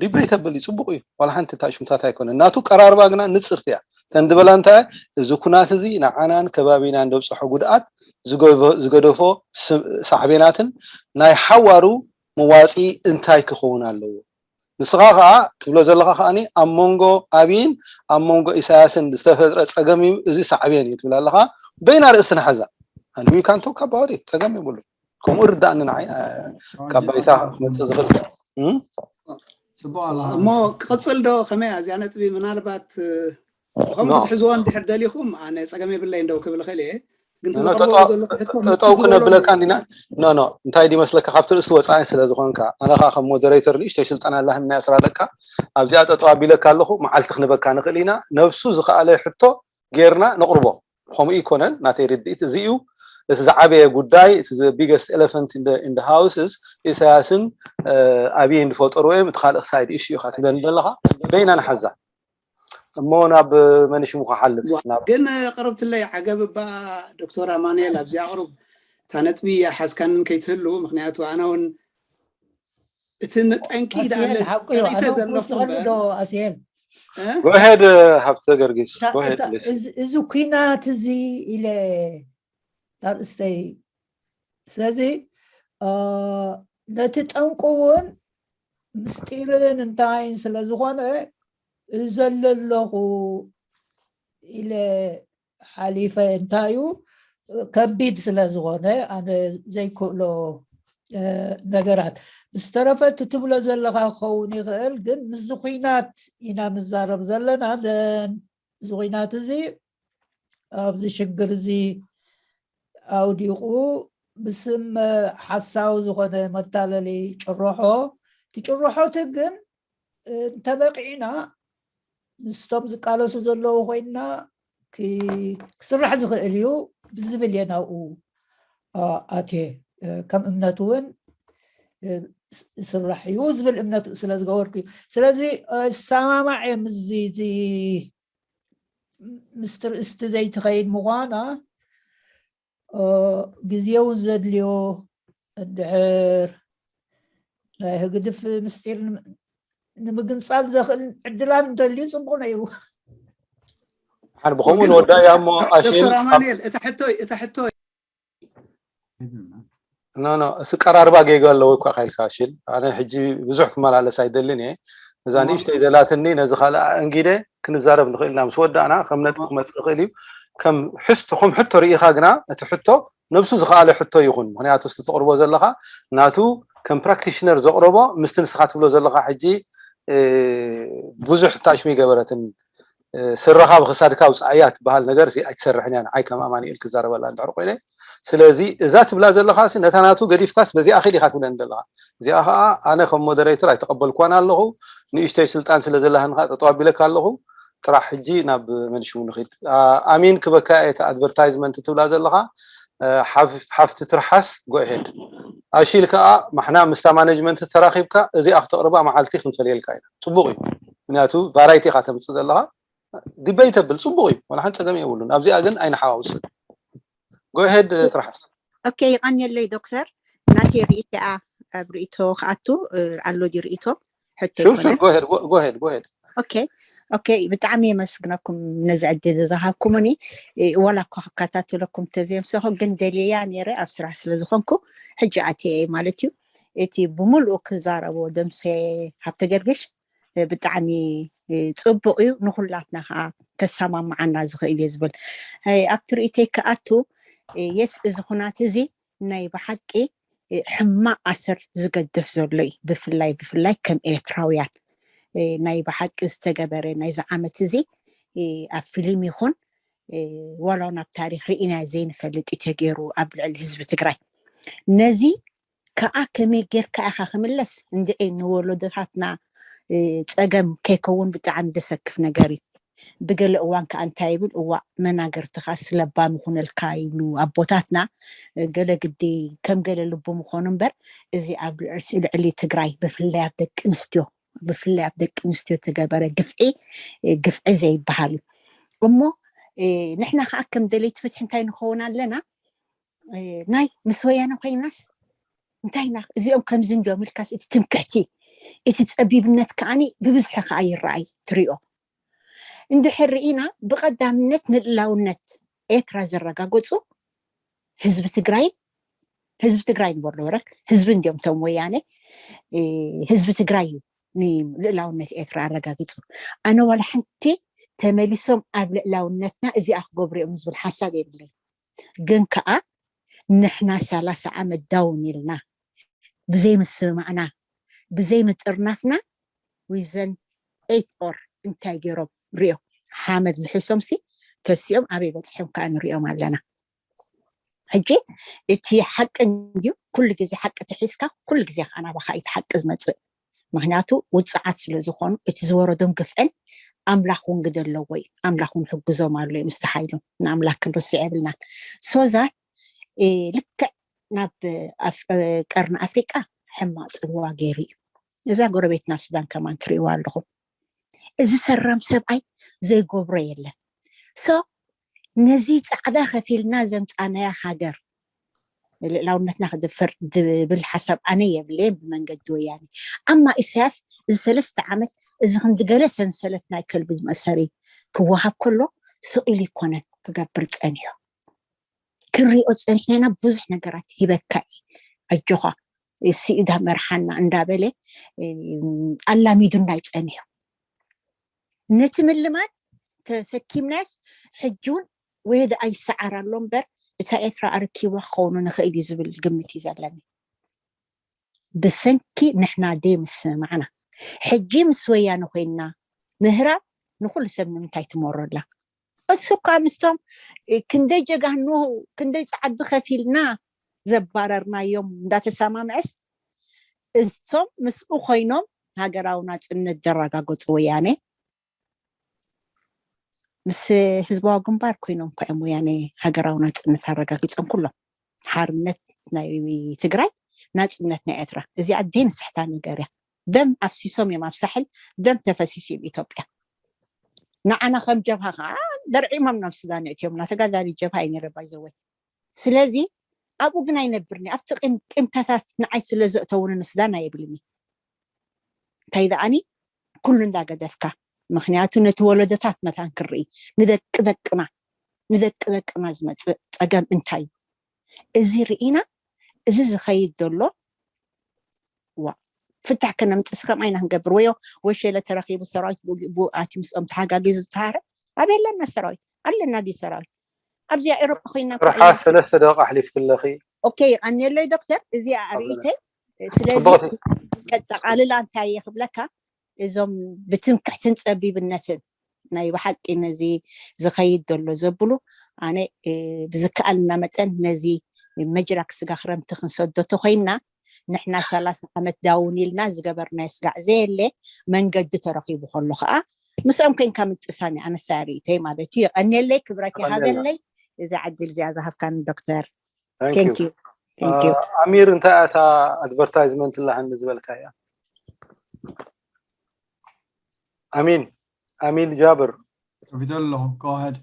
ዲቤተብል እዩ ፅቡቅ እዩ ዋላ ሓንቲ ታሽምታት ኣይኮነ ናቱ ቀራርባ ግና ንፅርቲ እያ። ተንድበላ እንታይ እዚ ኩናት እዚ ንዓናን ከባቢናን ደብፅሖ ጉድኣት ዝገደፎ ሳዕቤናትን ናይ ሓዋሩ መዋፂ እንታይ ክኸውን ኣለዎ? ንስኻ ከዓ ትብሎ ዘለኻ ከዓ ኣብ መንጎ ኣብይን ኣብ መንጎ ኢሳያስን ዝተፈጥረ ፀገም እዩ እዚ ሳዕቤን እዩ ትብል ኣለኻ። በይና ርእስና ሓዛ and we can talk about it ፀገም የብሉ። ከምኡ ርዳእኒ ንዓይ ካብ ባይታ ክመፅእ ዝኽእል እሞ ክቕፅል ዶ ከመይ እዚኣ ነጥቢ ምናልባት ብኸምኡ ክትሕዝዎ እንድሕር ደሊኹም ኣነ ፀገም የብለይ እንደው ክብል እኽእል እየ። ግን እቲ ኖ፣ ዘቕርቦ ጠጠው- ዘለኹ ሕቶ ምስቲ ጠጠው ዝበሎ ክነብለካ እንዲና። ኖ ኖ፣ እንታይ ድመስለካ፣ ካብቲ ርእሲ ወፃኢ ስለ ዝኾንካ፣ ኣነ ከዓ ከም ሞደሬተር ንእሽተይ ስልጠና ኣላህና እያ ስራ ለካ። ኣብዚኣ ጠጠው ኣቢለካ ኣለኹ፣ መዓልቲ ክንበካ ንኽእል ኢና። ነብሱ ዝኸኣለ ሕቶ ጌርና ነቕርቦ። ከምኡ ይኮነን፣ ናተይ ርድኢት እዚ እዩ። እቲ ዝዓበየ ጉዳይ፣ እቲ the biggest elephant in the house is ኢሳያስን ኣብይን ዝፈጠሩ እዮም። እቲ ካልእ ሳይድ ኢሹ ኢኻ ትብለኒ ዘለኻ፣ በይና ንሓዛ እሞ ናብ መን ሽሙ ክሓልፍ ናብ ግን ቀረብትለይ ዓገብ እባ ዶክተር ኣማኑኤል ኣብዚ ኣቕርብ። እታ ነጥቢ ሓዝካንን ከይትህሉ፣ ምክንያቱ ኣነ እውን እቲ ጠንቂ ኣስየል ሓቁ እዩ። ዳኣለጠቂሰ ኣነ እውን ዘለኹ ክውስኸሉ እምበር ዶ ኣስየል እ? ጎሄድ ሃብተ ገርጊስ እታ- ጎሄድ እታ- እዚ- እዚ ኩናት እዚ ኢለ ኣርእስተይ። ስለዚ እ፣ ነቲ ጠንቁ እውን ምስጢርን እንታይን ስለ ዝኾነ እዘለ ኣለኹ ኢለ ሓሊፈ። እንታይ እዩ ከቢድ ስለ ዝኾነ ኣነ ዘይክእሎ እ፣ ነገራት። ብዝተረፈ እቲ ትብሎ ዘለኻ ክኸውን ይኽእል፣ ግን ምስዚ ኩናት ኢና ንዛረብ ዘለና። ዘን እዚ ኩናት እዚ ኣብዚ ሽግር እዚ ኣውዲቑ ብስም ሓሳዊ ዝኾነ መታለሊ ጭርሖ፣ እቲ ጭርሖ እቲ ግን እንተበቂዕና ምስቶም ዝቃለሱ ዘለዉ ኮይንና ክ- ክስራሕ ዝኽእል እዩ ብዝብል እየ ናብኡ ኣ- ኣትየ። እ፣ ከም እምነት እውን እ፣ ይስራሕ እዩ ዝብል እምነት ስለ ዝገበርኩ እዩ። ስለዚ እ፣ ይሰማማዕ እየ ምስዚ እዚ ምስ ትርእስቲ ዘይትኸይድ ምዃና እ፣ ግዜ እውን ዘድልዮ እንድሕር ናይ ህግድፍ ምስጢር ንም- ንምግንፃል ዘኽእል ዕድላት እንተልዩ ፅቡቅ ነይሩ። ሓን ብኸምኡ ንወዳ እያ እሞ ኣሽን ዶክተር ኣማኑኤል እታ ሕቶ እታ ሕቶ ኖ ኖ፣ እስ ቀራርባ ጌጋ ኣለዎ እኳ ካይልካ ሽል ኣነ ሕጂ ብዙሕ ክመላለስ ኣይደልን እየ። እዛ ንእሽተይ ዘላትኒ ነዚ ካልኣ እንጊደ ክንዛረብ ንኽእል ኢና። ምስ ወዳእና ከም ነጥቢ ክመፅእ ይኽእል እዩ። ከም ሕስቶ ከም ሕቶ ርኢኻ ግና እቲ ሕቶ ነብሱ ዝኸኣለ ሕቶ ይኹን፣ ምክንያቱ እስቲ ትቕርቦ ዘለኻ ናቱ ከም ፕራክቲሽነር ዘቕረቦ ምስቲ ንስኻ ትብሎ ዘለኻ ሕጂ እ፣ ብዙሕ ታሽሚ ገበረትን እ፣ ስረኻ ብክሳድካ ውፅኣያ ትበሃል ነገር እዚ ኣይትሰርሕን እያ። ንዓይ ከም ኣማኑኤል ክዛረበላ እንድሕር ኮይነ። ስለዚ እዛ ትብላ ዘለኻ ሲ ነታ ናቱ ገዲፍካስ በዚኣ ኺድ ኢኻ ትብለኒ ዘለኻ። እዚኣ ኸዓ ኣነ ከም ሞደሬተር ኣይተቐበልኳን ኣለኹ። ንእሽተይ ስልጣን ስለ ዘለሃኒ ኸዓ ጠጠው ኣቢለካ ኣለኹ። ጥራሕ ሕጂ ናብ መን ሽሙ ንኺድ። ኣ- ኣሚን ክበካ እየ እቲ ኣድቨርታይዝመንት ትብላ ዘለኻ እ፣ ሓፍ- ሓፍቲ ትርሓስ ጎሄድ ኣሺል ከዓ ማሕና ምስታ ማኔጅመንት ተራኺብካ እዚኣ ክተቕርባ መዓልቲ ክንፈልየልካ ኢና። ፅቡቕ እዩ፣ ምክንያቱ ቫራይቲ ኢኻ ተምፅእ ዘለኻ። ዲበይተብል ፅቡቕ እዩ፣ ዋላ ሓንቲ ፀገም የብሉን። ኣብዚኣ ግን ኣይንሓዋውስን። ጎሄድ ትርሓስ። ኦኬ፣ ይቐንየለይ ዶክተር። ናተይ ርእይቶ እያ፣ ኣብ ርእይቶ ክኣቱ እ፣ ኣሎ ድዩ ርእይቶ? ሕቶ ሹር ይኮነ። ሹር፣ ጎሄድ ጎሄድ ጎሄድ። ኦኬ ኦኬ፣ ብጣዕሚ የመስግነኩም ነዚ ዕድል ዝሃብኩምኒ። እ፣ ዋላ እኳ ክከታተለኩም ተዘየምሰኹ ግን ደልየያ ነይረ ኣብ ስራሕ ስለ ዝኾንኩ ሕጂ ኣትየ ማለት እዩ። እቲ ብምልኡ ክዛረቦ ደምሴ ሃብተ ገርግሽ እ፣ ብጣዕሚ እ፣ ፅቡቕ እዩ፣ ንኩላትና ከዓ ከሰማምዓና ዝኽእል እዩ ዝብል እ፣ ኣብቲ ርእይተይ ክኣቱ እ፣ የስ እዚ ኩናት እዚ ናይ ብሓቂ እ፣ ሕማቕ ኣሰር ዝገድፍ ዘሎ እዩ። ብፍላይ ብፍላይ ከም ኤርትራውያን እ፣ ናይ ብሓቂ ዝተገበረ ናይዚ ዓመት እዚ እ፣ ኣብ ፊልም ይኹን እ፣ ዋላ እውን ኣብ ታሪክ ርኢና ዘይንፈልጥ እዩ ተገይሩ ኣብ ልዕሊ ህዝቢ ትግራይ። ነዚ ከዓ ከመይ ጌርካ ኢኻ ክምለስ እንድዒ ንወለዶታትና እ፣ ፀገም ከይከውን ብጣዕሚ ዘሰክፍ ነገር እዩ። ብገለ እዋን ከዓ እንታይ ይብል እዋእ መናገርትኻስ ለባም ይኹነልካ ይብሉ ኣቦታትና። እ፣ ገለ ግዲ ከም ገለ ልቡ ምኾኑ እምበር እዚ ኣብ ርእሲ ልዕሊ ትግራይ ብፍላይ ኣብ ደቂ ኣንስትዮ ብፍላይ ኣብ ደቂ ኣንስትዮ ተገበረ ግፍዒ እ፣ ግፍዒ ዘይበሃል እዩ። እሞ እ፣ ንሕና ከዓ ከም ደለይቲ ፍትሒ እንታይ ንኸውን ኣለና? እ፣ ናይ ምስ ወያነ ኮይናስ እንታይ ኢና እዚኦም ከምዚ እንዲዮም ኢልካስ እቲ ትምክሕቲ እቲ ፀቢብነት ከዓኒ ብብዝሒ ከዓ ይረኣይ ትሪኦ። እንድሕር ርኢና ብቐዳምነት ንልእላውነት ኤርትራ ዘረጋገፁ ህዝቢ ትግራይን ህዝቢ ትግራይ ንበሎ ወረክ ህዝቢ እንዲዮም እቶም ወያነ እ፣ ህዝቢ ትግራይ እዩ ንልእላውነት ኤርትራ ኣረጋጊፁ። ኣነ ዋላ ሓንቲ ተመሊሶም ኣብ ልእላውነትና እዚኣ ክገብሩ እዮም ዝብል ሓሳብ የብለይ። ግን ከዓ ንሕና ሰላሳ ዓመት ዳውን ኢልና ብዘይ ምስምማዕና ብዘይ ምጥርናፍና ዊዘን ኤት ኦር እንታይ ገይሮም ሪኦ ሓመድ ልሒሶም ሲ ተሲኦም ኣበይ በፂሖም ከዓ ንሪኦም ኣለና። ሕጂ እቲ ሓቂ እንድዩ፣ ኩሉ ግዜ ሓቂ ተሒዝካ፣ ኩሉ ግዜ ከዓ ናባኻ እቲ ሓቂ ዝመፅእ። ምክንያቱ ውፅዓት ስለ ዝኾኑ፣ እቲ ዝወረዶም ግፍዕን ኣምላኽ እውን ግደ ኣለዎ እዩ። ኣምላኽ እውን ሕግዞም ኣሎ እዩ፣ ምስ ሓይሎም ንኣምላኽ ክንርስዕ የብልናን። ሶዛ ልክዕ ናብ ቀርኒ ኣፍሪቃ ሕማቅ ፅልዋ ገይሩ እዩ። እዛ ጎረቤትና ሱዳን ከማን ትርእይዋ ኣለኹም። እዚ ሰራም ሰብኣይ ዘይገብሮ የለን። ሶ ነዚ ፃዕዳ ከፊልና ዘምፃናያ ሃገር ልእላውነትና ክድፈር ዝብል ሓሳብ ኣነ የብለየን ብመንገዲ ወያኔ። ኣማ ኢሳያስ እዚ ሰለስተ ዓመት እዚ ክንዲ ገለ ሰንሰለት ናይ ከልቢ ዝመሰሪ ክወሃብ ከሎ ስቕሊ ይኮነን ክገብር ፀኒሑ። ክንሪኦ ፀኒሕና ኢና። ብዙሕ ነገራት ሂበካ እዩ። ኣጆኻ ስኢዳ መርሓና እንዳበለ ኣላሚዱና ይፀኒሑ። ነቲ ምልማድ ተሰኪምናስ ሕጂ እውን ወደ ኣይሰዓር ኣሎ እምበር እታ ኤርትራ ኣረኪብዋ ክኸውን ንኽእል እዩ ዝብል ግምት እዩ ዘለኒ። ብሰንኪ ንሕና ደይ ምስምማዕና ሕጂ ምስ ወያነ ኮይንና ምህራብ ንኩሉ ሰብ ንምንታይ ትመሮላ? እሱ እኳ ምስቶም ክንደይ ጀጋኑ ክንደይ ፃዕዲ ከፊልና ዘባረርናዮም እንዳተሰማምዐስ እቶም ምስኡ ኮይኖም ሃገራዊ ናፅነት ዘረጋገፁ ወያነ ምስ ህዝባዊ ግንባር ኮይኖም እኳ እዮም ወያነ ሃገራዊ ናፅነት ኣረጋጊፆም ኩሎም ሓርነት ናይ ትግራይ ናፅነት ናይ ኤርትራ። እዚኣ ደይ ንስሕታ ነገር እያ። ደም ኣፍሲሶም እዮም ኣብ ሳሕል፣ ደም ተፈሲሱ እዩ ኢትዮጵያ። ንዓና ከም ጀብሃ ከዓ ደርዒሞም ናብ ሱዳን የእትዮምና። ተጋዳሊ ጀብሃ እዩ ነይረ ባይዘወይ። ስለዚ ኣብኡ ግን ኣይነብርኒ ኣብቲ ቂምታታት ንዓይ ስለ ዘእተውኒ ንሱዳን ኣየብልኒ። እንታይ ደኣኒ ኩሉ እንዳገደፍካ ምክንያቱ ነቲ ወለዶታት መታን ክርኢ ንደቂ ደቅና ንደቂ ደቅና ዝመፅእ ፀገም እንታይ እዩ? እዚ ርኢና እዚ ዝኸይድ ዘሎ ዋ ፍታሕ ከነምፅእ ስከም ኣይና ክንገብር ወዮ ወሸለ ተረኪቡ ሰራዊት ብኡ ኣትዩ ምስኦም ተሓጋጊዙ ዝተሃረ ኣበይ ኣለና ሰራዊት ኣለና ድዩ ሰራዊት ኣብዚኣ ኤሮፓ ኮይና ርሓ ሰለስተ ደቂቃ ኣሕሊፍክለኺ ኦኬ ይቐንየለይ ዶክተር እዚኣ ርእይተይ ስለዚ ከጠቓልላ እንታይ እየ ክብለካ እዞም ብትምክሕትን ፀቢብነትን ናይ ብሓቂ ነዚ ዝኸይድ ዘሎ ዘብሉ ኣነ ብዝከኣልና መጠን ነዚ መጅራክ ስጋ ክረምቲ ክንሰዶ ተኮይንና ንሕና ሰላሳ ዓመት ዳውን ኢልና ዝገበርናዮ ስጋዕ ዘየለ መንገዲ ተረኺቡ ከሎ ከዓ ምስኦም ኮይንካ ምጥሳን ኣነሳ ርእተይ ማለት እዩ የቀንየለይ ክብረት ይሃበለይ እዛ ዕድል እዚኣ ዝሃብካኒ ዶክተር ኣሚር እንታይ ኣታ ኣድቨርታይዝመንት ላሃኒ ዝበልካ እያ ኣሚን ኣሚን ጃብር ከፊተ ኣለኹ go ahead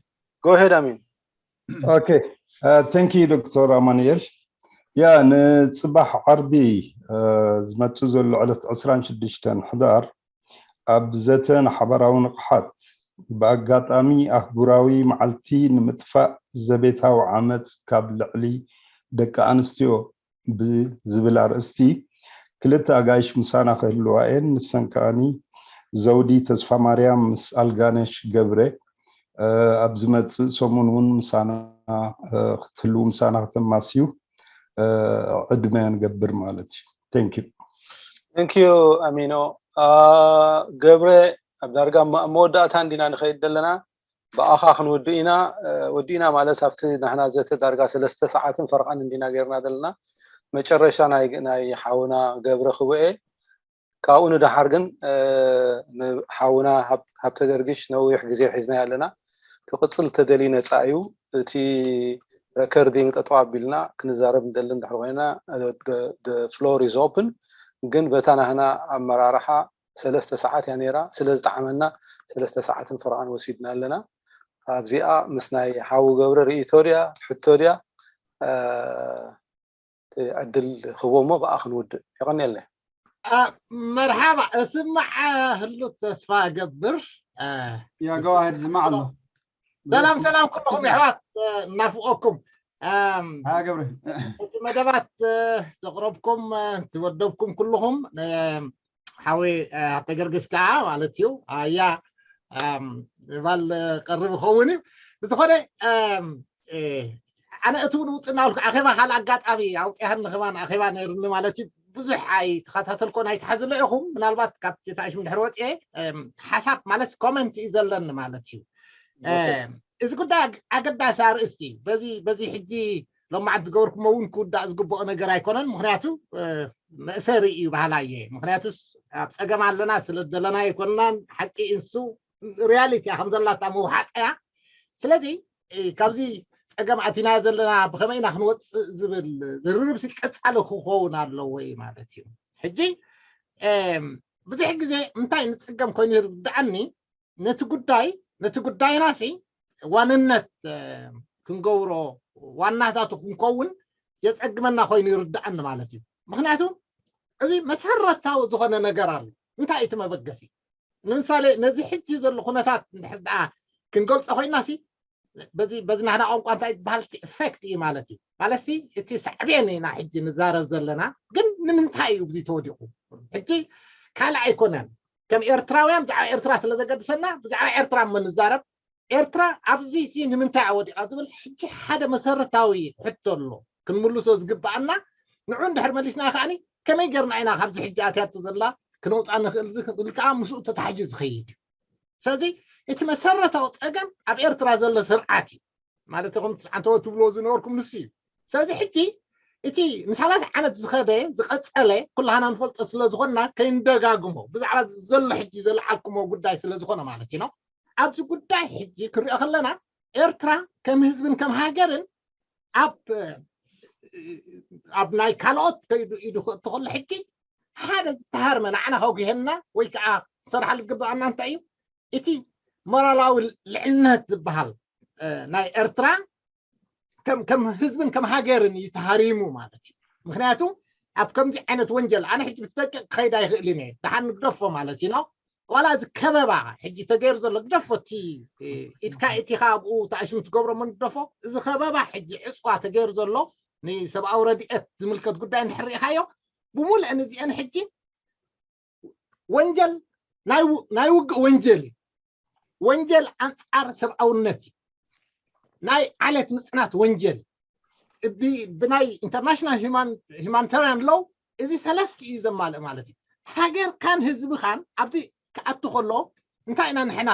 go ahead ኣሚን okay thank you ዶክተር ኣማኑኤል ያ ንፅባሕ ዓርቢ ዝመፅእ ዘሎ ዕለት ዕስራን ሽዱሽተን ሕዳር ኣብ ዘተ ንሓባራዊ ንቕሓት ብኣጋጣሚ ኣህጉራዊ መዓልቲ ንምጥፋእ ዘቤታዊ ዓመፅ ካብ ልዕሊ ደቂ ኣንስትዮ ብዝብል ኣርእስቲ ክልተ ኣጋይሽ ምሳና ክህልዋ እየን። ንሰን ከኣኒ ዘውዲ ተስፋማርያም ምስ ኣልጋነሽ ገብረ ኣብ ዝመፅእ ሰሙን እውን ምሳና ክትህልው ምሳና ከተማስዩ ዕድመ ንገብር ማለት እዩ። Thank you. Thank you ኣሚኖ ገብረ ኣብ ዳርጋ መወዳእታ እንዲና ንኸይድ ዘለና ብኣኻ ክንውድእ ኢና ወዲእና ማለት ኣብቲ ናህና ዘተ ዳርጋ ሰለስተ ሰዓትን ፈርቓን እንዲና ገይርና ዘለና መጨረሻ ናይ ሓውና ገብረ ክቡኤ ካብኡ ንደሓር ግን ንሓውና ሃብተ ገርግሽ ነዊሕ ግዜ ሒዝናዮ ኣለና ክቕፅል ተደልዩ ነፃ እዩ እቲ ረከርዲንግ ጠጠው ኣቢልና ክንዛረብ ንደሊ እንድሕር ኮይና floor is open ግን በታ ናህና ኣመራርሓ ሰለስተ ሰዓት እያ ነይራ ስለ ዝጠዓመና ሰለስተ ሰዓትን ፈርቓን ወሲድና ኣለና ኣብዚኣ ምስ ናይ ሓው ገብረ ርእይቶ ድያ ሕቶ ድያ ዕድል ክቦ እሞ ብኣ ክንውድእ የቐንየለይ መርሓባ እስማዕ ህሉት ተስፋ ገብር ያ go ahead ዝማዕ ኣሎ ሰላም ሰላም ኩልኹም የሕዋት እናፍቆኩም ገብረ እቲ መደባት ዘቕረብኩም ትወደብኩም ኩልኹም ሓወይ ሃብተ ገርግስ ከዓ ማለት እዩ ኣያ ባል ቀርብ ይኸውን እዩ ብዝኾነ ኣነ እቲ እውን ውፅእ እናበልኩ ኣኼባ ካልእ ኣጋጣሚ ኣውፅኣኒ ከማን ኣኼባ ነይርኒ ማለት እዩ ብዙሕ ኣይተኸታተልኮን ኣይትሓዝሎ ኢኹም ምናልባት ካብቲ ታሽም ድሕሪ ወፅኤ ሓሳብ ማለት ኮመንት እዩ ዘለኒ ማለት እዩ እዚ ጉዳይ ኣገዳሲ ኣርእስቲ እዩ በዚ ሕጂ ሎማዓንቲ ዝገበርኩሞ እውን ክውዳእ ዝግብኦ ነገር ኣይኮነን። ምክንያቱ መእሰሪ እዩ በሃላይ እየ። ምክንያቱስ ኣብ ፀገም ኣለና ስለ ዘለና ኣይኮንናን። ሓቂ እንሱ ሪያሊቲ እያ፣ ከም ዘላታ መውሓጣ እያ። ስለዚ ካብዚ ፀገም ኣቲና ዘለና ብከመይ ኢና ክንወፅእ ዝብል ዝርርብ ሲ ቀፃሊ ክኸውን ኣለዎ እዩ ማለት እዩ። ሕጂ ብዙሕ ግዜ እንታይ ንፅገም ኮይኑ ይርድኣኒ፣ ነቲ ጉዳይ ነቲ ጉዳይና ሲ ዋንነት ክንገብሮ ዋናታቱ ክንከውን የፀግመና ኮይኑ ይርድኣኒ ማለት እዩ። ምክንያቱ እዚ መሰረታዊ ዝኾነ ነገር ኣሎ። እንታይ እቲ መበገሲ? ንምሳሌ ነዚ ሕጂ ዘሎ ኩነታት እንድሕር ደኣ ክንገልፆ ኮይና ሲ በዚ በዚ ናህና ቋንቋ እንታይ ዝበሃል እቲ ኢፌክት እዩ ማለት እዩ። ማለት ሲ እቲ ሳዕቤን ኢና ሕጂ ንዛረብ ዘለና። ግን ንምንታይ እዩ እዚ ተወዲቑ? ሕጂ ካልእ ኣይኮነን፣ ከም ኤርትራውያን ብዛዕባ ኤርትራ ስለ ዘገድሰና ብዛዕባ ኤርትራ እሞ ንዛረብ። ኤርትራ ኣብዚ ሲ ንምንታይ ኣወዲቓ ዝብል ሕጂ ሓደ መሰረታዊ ሕቶ ኣሎ ክንምልሶ ዝግብኣና። ንዑ እንድሕር መሊስና ከዓኒ ከመይ ጌርና ኢና ካብዚ ሕጂ ኣትያቶ ዘላ ክነውፃ ንኽእል ዝብል ከዓ ምስኡ ተታሕዩ ዝኸይድ እዩ። ስለዚ እቲ መሰረታዊ ፀገም ኣብ ኤርትራ ዘሎ ስርዓት እዩ። ማለት ኢኹም ኣንተወ ትብልዎ ዝነበርኩም ንሱ እዩ። ስለዚ ሕጂ እቲ ንሰላሳ ዓመት ዝኸደ ዝቐፀለ ኩላህና ንፈልጦ ስለዝኾንና ከይንደጋግሞ ብዛዕባ ዘሎ ሕጂ ዘለዓልኩሞ ጉዳይ ስለዝኾነ ማለት እዩ። ኣብዚ ጉዳይ ሕጂ ክንሪኦ ከለና ኤርትራ ከም ህዝብን ከም ሃገርን ኣብ ኣብ ናይ ካልኦት ከይዱ ኢዱ ክእቲ ከሎ ሕጂ ሓደ ዝተሃርመ ንዓና ከጉሄና ወይ ከዓ ክሰርሓሉ ዝግብኣና እንታይ እዩ? እቲ ሞራላዊ ልዕልነት ዝበሃል ናይ ኤርትራ ከም ከም ህዝብን ከም ሃገርን እዩ ተሃሪሙ ማለት እዩ። ምክንያቱ ኣብ ከምዚ ዓይነት ወንጀል ኣነ ሕጂ ብትደቂቕ ክኸይድ ኣይኽእልን እየ፣ ደሓን ንግደፎ ማለት እዩ። ዋላ እዚ ከበባ ሕጂ ተገይሩ ዘሎ ግደፎ፣ እቲ ኢድካ ኢቲኻ ኣብኡ ተኣሽሙ ትገብሮ ሞ ንግደፎ። እዚ ከበባ ሕጂ ዕፅዋ ተገይሩ ዘሎ ንሰብኣዊ ረድኤት ዝምልከት ጉዳይ እንድሕር ርኢኻዮ፣ ብምሉአን እዚአን ሕጂ ወንጀል ናይ ውግእ ወንጀል እዩ። ወንጀል ኣንፃር ሰብኣውነት እዩ። ናይ ዓለት ምፅናት ወንጀል ብናይ ኢንተርናሽናል ሂማኒታርያን ሎው እዚ ሰለስተ እዩ ዘማልእ ማለት እዩ። ሃገርካን ህዝብኻን ኣብዚ ክኣቱ ከሎ እንታይ ኢና ንሕና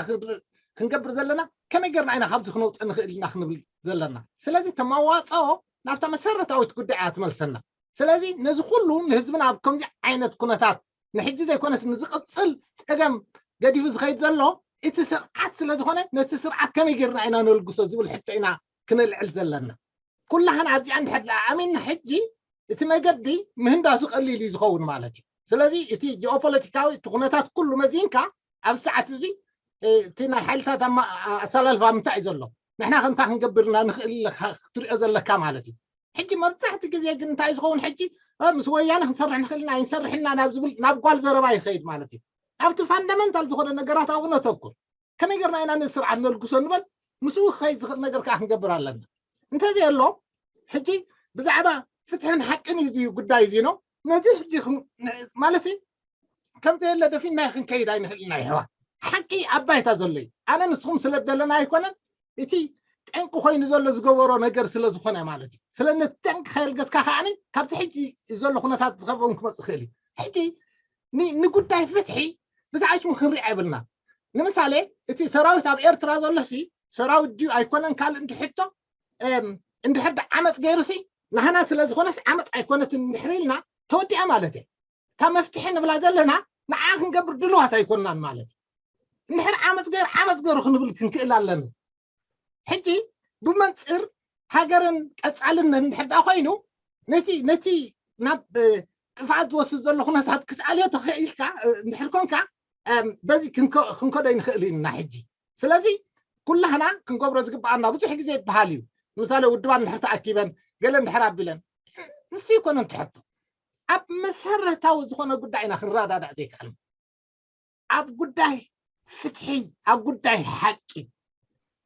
ክንገብር ዘለና? ከመይ ገርና ኢና ካብዚ ክነውፅእ ንኽእል ኢና ክንብል ዘለና? ስለዚ ተመዋፅኦ ናብታ መሰረታዊት ጉዳይ እያ ትመልሰና። ስለዚ ነዚ ኩሉ ንህዝብና ኣብ ከምዚ ዓይነት ኩነታት ንሕጂ ዘይኮነስ ንዝቕፅል ፀገም ገዲፉ ዝኸይድ ዘሎ እቲ ስርዓት ስለዝኾነ ነቲ ስርዓት ከመይ ገርና ኢና ነልግሶ ዝብል ሕቶ ኢና ክነልዕል ዘለና። ኩላህና ኣብዚኣ እንድሕር ደኣ ኣሚንና ሕጂ እቲ መገዲ ምህንዳሱ ቀሊል እዩ ዝኸውን ማለት እዩ። ስለዚ እቲ ጂኦፖለቲካዊ እቲ ኩነታት ኩሉ መዚንካ ኣብ ሰዓት እዚ እቲ ናይ ሓይልታት ኣሰላልፋ ምንታይ እዩ ዘሎ? ንሕና ከምታ ክንገብርና ንኽእል ክትሪኦ ዘለካ ማለት እዩ። ሕጂ መብዛሕቲ ግዜ ግን እንታይ ዝኸውን ሕጂ ምስ ወያነ ክንሰርሕ ንኽእል ኢና ይንሰርሕ ኢና ናብ ዝብል ናብ ጓል ዘረባ ይኸይድ ማለት እዩ። ኣብቲ ፋንዳመንታል ዝኾነ ነገራት ኣብኡ ነተኩር። ከመይ ገርና ኢና ነዚ ስርዓት ነልግሶ ንበል፣ ምስኡ ክኸይድ ዝኽእል ነገር ከዓ ክንገብር ኣለና። እንተዘየሎ ሕጂ ብዛዕባ ፍትሕን ሓቅን እዩ እዚ ጉዳይ እዚ ነው። ነዚ ሕጂ ማለት ከምዘየለ ደፊንና ክንከይድ ኣይንኽእል ኢና። ይሕዋ ሓቂ ኣብ ባይታ ዘሎ እዩ። ኣነ ንስኹም ስለ ዘለና ኣይኮነን፣ እቲ ጠንቂ ኮይኑ ዘሎ ዝገበሮ ነገር ስለ ዝኾነ ማለት እዩ። ስለ ነቲ ጠንቂ ከየልገስካ ከዓኒ ካብቲ ሕጂ ዘሎ ኩነታት ዝኸበውን ክመፅእ ይኽእል እዩ። ሕጂ ንጉዳይ ፍትሒ ብዛዕባ ሽሙ ክንሪኢ ኣይብልና። ንምሳሌ እቲ ሰራዊት ኣብ ኤርትራ ዘሎ ሲ ሰራዊት ድዩ ኣይኮነን ካልእ እንድሕቶ እንድሕር ዓመፅ ገይሩ ሲ ናህና ስለ ዝኾነስ ዓመፅ ኣይኮነትን እንድሕር ኢልና ተወዲኣ ማለት እየ። ካብ መፍትሒ ንብላ ዘለና ንዓ ክንገብር ድልዋት ኣይኮንናን ማለት እዩ። እንድሕር ዓመፅ ገይሩ ዓመፅ ገይሩ ክንብል ክንክእል ኣለና። ሕጂ ብመንፅር ሃገርን ቀፃልነት እንድሕር ደኣ ኮይኑ ነቲ ነቲ ናብ ጥፍኣት ዝወስድ ዘሎ ኩነታት ክትኣልዮ ተኽኢልካ እንድሕር ኮንካ በዚ ክንከዶ ይንኽእል ኢና ሕጂ። ስለዚ ኩላህና ክንገብሮ ዝግብኣና ብዙሕ ግዜ ይበሃል እዩ። ንምሳሌ ውድባት እንድሕር ተኣኪበን ገለ እንድሕር ኣቢለን ንሱ ይኮነ እንትሕቶ ኣብ መሰረታዊ ዝኾነ ጉዳይ ኢና ክንረዳዳእ ዘይከኣልና። ኣብ ጉዳይ ፍትሒ ኣብ ጉዳይ ሓቂ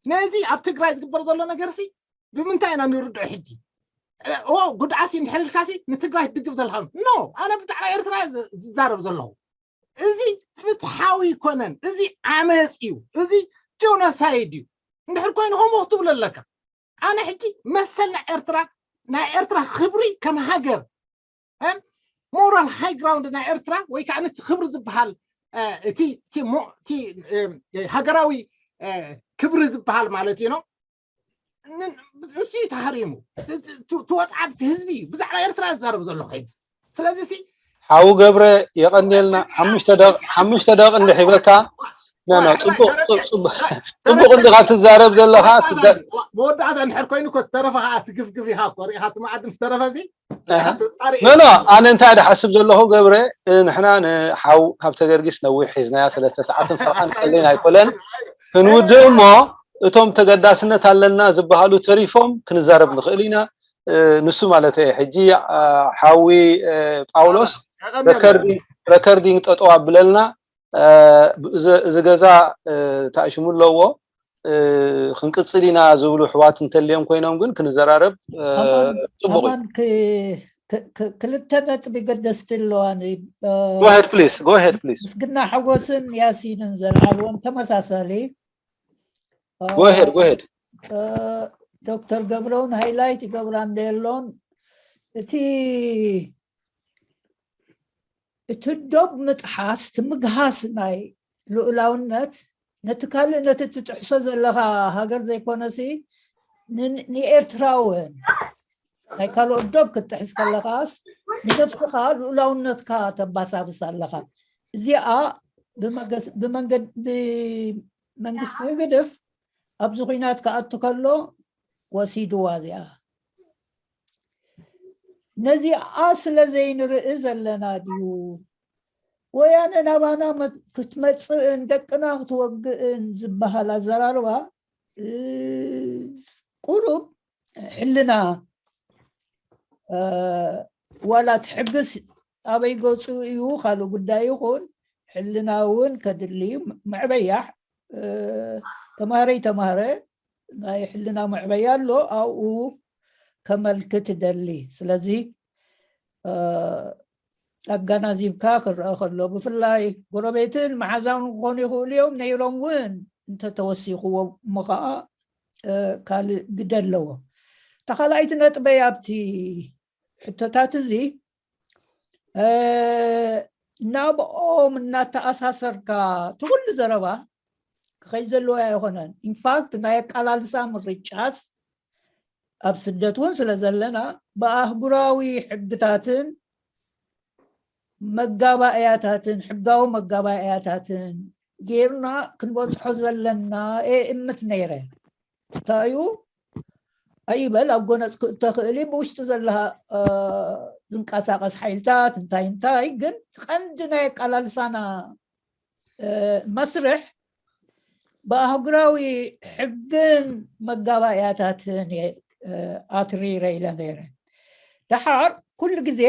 ነዚ ኣብ ትግራይ ዝግበር ዘሎ ነገር ሲ ብምንታይ ኢና ንርድኦ? ሕጂ ጉድዓት እንድሕር ኢልካ ሲ ንትግራይ ትድግፍ ዘለካ ኖ ኣነ ብዛዕባ ኤርትራ ዝዛረብ ዘለኹ እዚ ፍትሓዊ ይኮነን። እዚ ዓመፅ እዩ። እዚ ጆኖሳይድ እዩ። እንድሕር ኮይኑ ከምኡ ክትብሎ ኣለካ። ኣነ ሕጂ መሰል ናይ ኤርትራ ናይ ኤርትራ ክብሪ ከም ሃገር ሞራል ሃይ ግራውንድ ናይ ኤርትራ ወይ ከዓ ነቲ ክብሪ ዝበሃል እቲ ሃገራዊ ክብሪ ዝበሃል ማለት እዩ ነው ንሱ እዩ ተሃሪሙ። ትወፅዓብቲ ህዝቢ ብዛዕባ ኤርትራ ዝዛረብ ዘሎ ከይዱ። ስለዚ ሲ ሓው ገብረ የቐንየልና። ሓሙሽተ ደቕ ሓሙሽተ ደቕ እንደ ሒበካ ኖ ኖ ጽቡቅ ጽቡቅ ጽቡቅ እንዲኻ ትዛረብ ዘለኻ። መወዳእታ እንድሕር ኮይኑ እኮ ዝተረፈ ከዓ ትግፍግፍ ኢኻ እኮ ሪኢኻ እቲ መዓዲ ምስ ተረፈ ሲ ኖ ኖ ኣነ እንታይ ድሓስብ ዘለኹ ገብረ፣ ንሕና ንሓው ካብ ተገርጊስ ነዊሕ ሒዝናያ ሰለስተ ሰዓትን ፈርቓን ቀሊል ኣይኮለን። ክንውድእ እሞ እቶም ተገዳስነት ኣለና ዝበሃሉ ተሪፎም ክንዛረብ ንኽእል ኢና። ንሱ ማለት ሕጂ ሓዊ ጳውሎስ ረከርዲንግ ጠጠው ኣብለልና። እዚ ገዛ ታእሽሙ ኣለዎ ክንቅፅል ኢና ዝብሉ ኣሕዋት እንተልዮም ኮይኖም ግን ክንዘራረብ ፅቡቅ እዩ። ክልተ ነጥቢ ገደስቲ ኣለዋ። Go ahead please, go ahead please. ምስግና ሓጎስን ያሲንን ዘልዓልዎም ተመሳሳሊ Go ahead, go ahead. ዶክተር ገብረውን ሃይላይት ይገብራ እንደ የሎን እቲ እቲ ዶብ ምጥሓስ እቲ ምግሃስ ናይ ልኡላውነት ነቲ ካልእ ነቲ ትጥሕሶ ዘለኻ ሃገር ዘይኮነሲ ንኤርትራውን ናይ ካልኦት ዶብ ክትጥሕስ ከለኻስ ንነብስኻ ልኡላውነትካ ተባሳብስ ኣለኻ። እዚኣ ብመንግስቲ ህግድፍ ኣብዚ ኩናት ክኣቱ ከሎ ወሲድዋ እዚኣ። ነዚኣ ስለ ዘይንርኢ ዘለና ድዩ ወያነ ናባና ክትመፅእን ደቅና ክትወግእን ዝበሃል ኣዘራርባ ቁሩብ ሕልና ዋላ ትሕግስ ኣበይ ገፁ እዩ ካልእ ጉዳይ ይኹን ሕልና እውን ከድሊ መዕበያ ተማሃረ ይተማሃረ ናይ ሕልና መዕበያ ኣሎ ኣብኡ ከመልክት ደሊ ስለዚ ኣጋናዚብካ ክረአ ከሎ ብፍላይ ጎረቤትን መሓዛውን ክኾኑ ይኽእሉ እዮም ነይሮም እውን እንተተወሲኽዎ እሞ ከዓ ካልእ ግደ ኣለዎ። እታ ካልኣይቲ ነጥበይ ኣብቲ ሕቶታት እዚ ናብኦም እናተኣሳሰርካ እቲ ኩሉ ዘረባ ክኸይድ ዘለዎ ኣይኮነን። ኢንፋክት ናይ ኣቃላልሳ ምርጫስ ኣብ ስደት እውን ስለ ዘለና ብኣህጉራዊ ሕግታትን መጋባእያታትን ሕጋዊ መጋባእያታትን ጌርና ክንበፅሖ ዘለና እየ እምት ነይረ። እንታይ እዩ ኣይበል ኣብ ጎነፅ ክእተኽእሊ ብውሽጢ ዘለሃ ዝንቀሳቀስ ሓይልታት እንታይ እንታይ ግን ትቐንዲ ናይ ኣቃላልሳና መስርሕ ብኣህጉራዊ ሕግን መጋባእያታትን ኣትሪረ ኢለ ነይረ። ደሓር ኩሉ ግዜ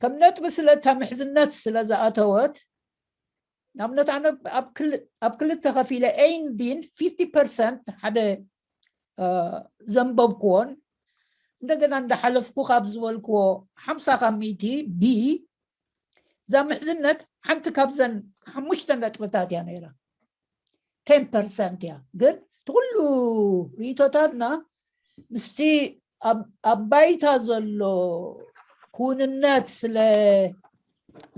ከም ነጥቢ ስለታ ምሕዝነት ስለ ዝኣተወት ንኣብነት ኣነ ኣብ ክልተ ከፊለ ኤን ቢን ፊፍቲ ፐርሰንት ሓደ ዘንበብክዎን እንደገና እንዳሓለፍኩ ካብ ዝበልክዎ ሓምሳ ካብ ሚእቲ ቢ እዛ ምሕዝነት ሓንቲ ካብዘን ሓሙሽተ ነጥብታት እያ ነይራ። ቴን ፐርሰንት እያ ግን እቲ ኩሉ ርእቶታትና ምስቲ ኣብ ባይታ ዘሎ ክውንነት ስለ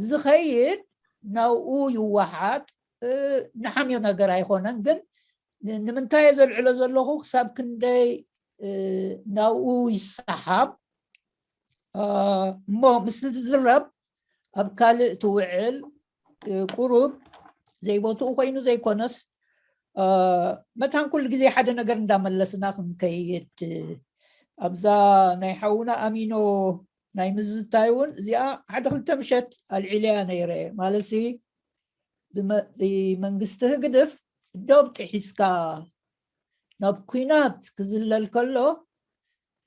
ዝኸይድ ናብኡ ይወሓጥ። ንሓምዮ ነገር ኣይኮነን ግን ንምንታይ እየ ዘልዕሎ ዘለኹ ክሳብ ክንደይ ናብኡ ይሰሓብ እሞ ምስ ዝዝረብ ኣብ ካልእ ትውዕል ቁሩብ ዘይቦትኡ ኮይኑ ዘይኮነስ መታን ኩሉ ግዜ ሓደ ነገር እንዳመለስና ክንከይድ ኣብዛ ናይ ሓውና ኣሚኖ ናይ ምዝታይ እውን እዚኣ ሓደ ክልተ ምሸት ኣልዒለያ ነይረ ማለት ብመንግስቲ ህግድፍ ዶብ ጥሒስካ ናብ ኩናት ክዝለል ከሎ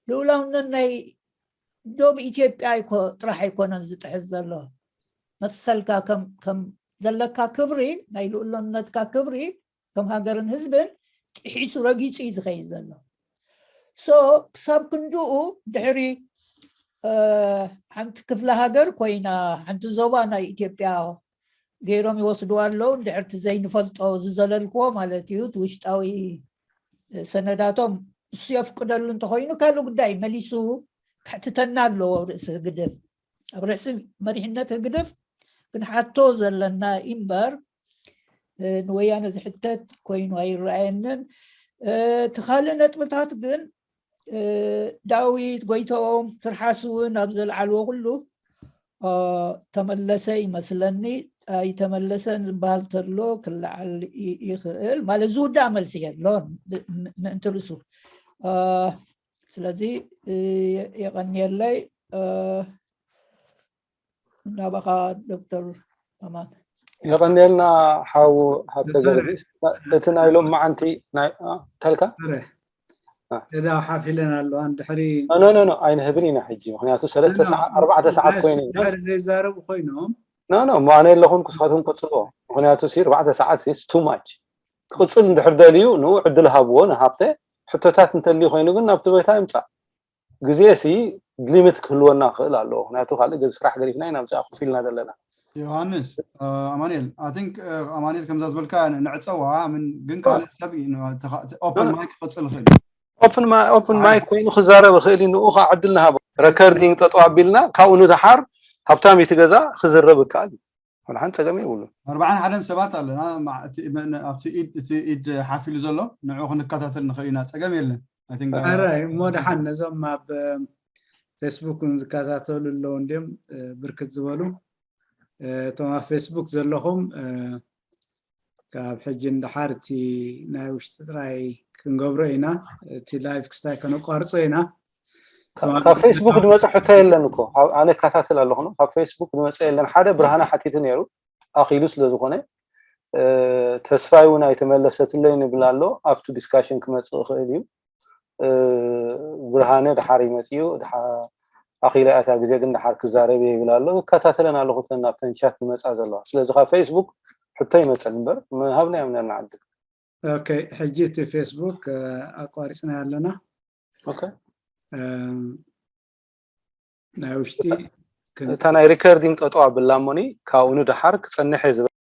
ልኡላውነት ናይ ዶብ ኢትዮጵያ ጥራሕ ኣይኮነን ዝጥሕስ ዘሎ መሰልካ ከም ዘለካ ክብሪ ናይ ልኡላውነትካ ክብሪ ከም ሃገርን ህዝብን ጥሒሱ ረጊፁ እዩ ዝኸይድ ዘሎ። ሶ ክሳብ ክንድኡ ድሕሪ ሓንቲ ክፍለ ሃገር ኮይና ሓንቲ ዞባ ናይ ኢትዮጵያ ገይሮም ይወስድዋ ኣለዉ። እንድሕርቲ ዘይንፈልጦ ዝዘለልክዎ ማለት እዩ እቲ ውሽጣዊ ሰነዳቶም እሱ የፍቅደሉ እንተኮይኑ ካልእ ጉዳይ መሊሱ ከሕትተና ኣለዎ ኣብ ርእሲ ህግድፍ ኣብ ርእሲ መሪሕነት ህግድፍ ክንሓቶ ዘለና እምበር ንወያነ ዝሕተት ኮይኑ ኣይረኣየንን። እቲ ካልእ ነጥብታት ግን ዳዊት ጎይቶም ትርሓስ እውን ኣብ ዘልዓልዎ ኩሉ ተመለሰ ይመስለኒ። ኣይተመለሰን ዝበሃል ተሎ ክለዓል ይኽእል ማለት ዝውዳእ መልሲ የሎን ምእንቲ ርእሱ። ስለዚ የቐንየለይ። ናባኻ ዶክተር ኣማን። የቐንየልና ሓው ሃብተ ጊዮርጊስ። እቲ ናይ ሎም መዓንቲ ተልካ ዳ ሓፊለን ኣለዋ ድሕሪ ኖ ኖ ኣይንህብን ኢና ሕጂ፣ ምክንያቱ ሰለስተ ሰዓት ኣርባዕተ ሰዓት ኮይኑ ድሕሪ ዘይዛረቡ ኮይኖም ኖ ኖ እሞ ኣነ የለኹን፣ ክስኻትኩም ቀጽልዎ። ምክንያቱ ሲ ኣርባዕተ ሰዓት ሲ ቱ ማች ክቕጽል እንድሕር ደልዩ ንኡ ዕድል ሃብዎ ንሃብተ። ሕቶታት እንተልዩ ኮይኑ ግን ናብቲ ቦታ ይምጻእ። ግዜ ሲ ሊሚት ክህልወና ክእል ኣለዎ፣ ምክንያቱ ካልእ ገ- ስራሕ ገዲፍና ኢና ኣብዚኣ ኮፍ ኢልና ዘለና። ዮሃንስ ኣማኑኤል I think ኣማኑኤል ከምዛ ዝበልካ ንዕፀዋ ምን ግን ካልእ ሰብ ኦፕን ማይክ ክቅፅል ይኽእል። ኦፕን ማይክ ኮይኑ ክዛረብ ይኽእል እዩ። ንኡ ከዓ ዕድል ንሃቦ። ረከርዲንግ ጠጠው ኣቢልና ካብኡ ንደሓር ሃብታም እቲ ገዛ ክዝረብ ይከኣል እዩ። ሓን ፀገም የብሉ። ኣርባዓን ሓደን ሰባት ኣለና። ኣብቲ ኢድ ሓፍ ኢሉ ዘሎ ንዑ ክንከታተል ንኽእል ኢና። ፀገም የለን። ኣራይ እሞ ደሓን ነዞም ኣብ ፌስቡክ ዝከታተሉ ኣለዉ እንዲም ብርክት ዝበሉ እቶም ኣብ ፌስቡክ ዘለኹም ካብ ሕጂ ንደሓር እቲ ናይ ውሽጢ ጥራይ ክንገብሮ ኢና። እቲ ላይቭ ክስታይ ከነቋርጾ ኢና። ካብ ፌስቡክ ዝመፀ ሕቶ የለን እኮ። ኣነ እከታተል ኣለኹ። ካብ ፌስቡክ ዝመፀ የለን። ሓደ ብርሃነ ሓቲቱ ነይሩ ኣኺሉ ስለ ዝኾነ፣ ተስፋይ እውን ኣይተመለሰትለይ ንብል ኣሎ። ኣብቱ ዲስካሽን ክመፅእ ይኽእል እዩ። ብርሃነ ድሓር ይመፅኡ ኣኺለ ኣታ ግዜ ግን ድሓር ክዛረብ እየ ይብል ኣሎ። እከታተለን ኣለኹ እተን ናብተን ቻት ዝመፃ ዘለዋ። ስለዚ ካብ ፌስቡክ ሕቶ ይመፀል እምበር ምሃብና እዮም ነርና ዕድል። ኦኬ፣ ሕጂ እቲ ፌስቡክ ኣቋሪፅና ኣለና። ኦኬ። ናይ ውሽጢ እታ ናይ ሪከርዲንግ ጠጠው ኣብላ እሞኒ ካብኡ ንደሓር ክፀንሕ እየ ዝብል።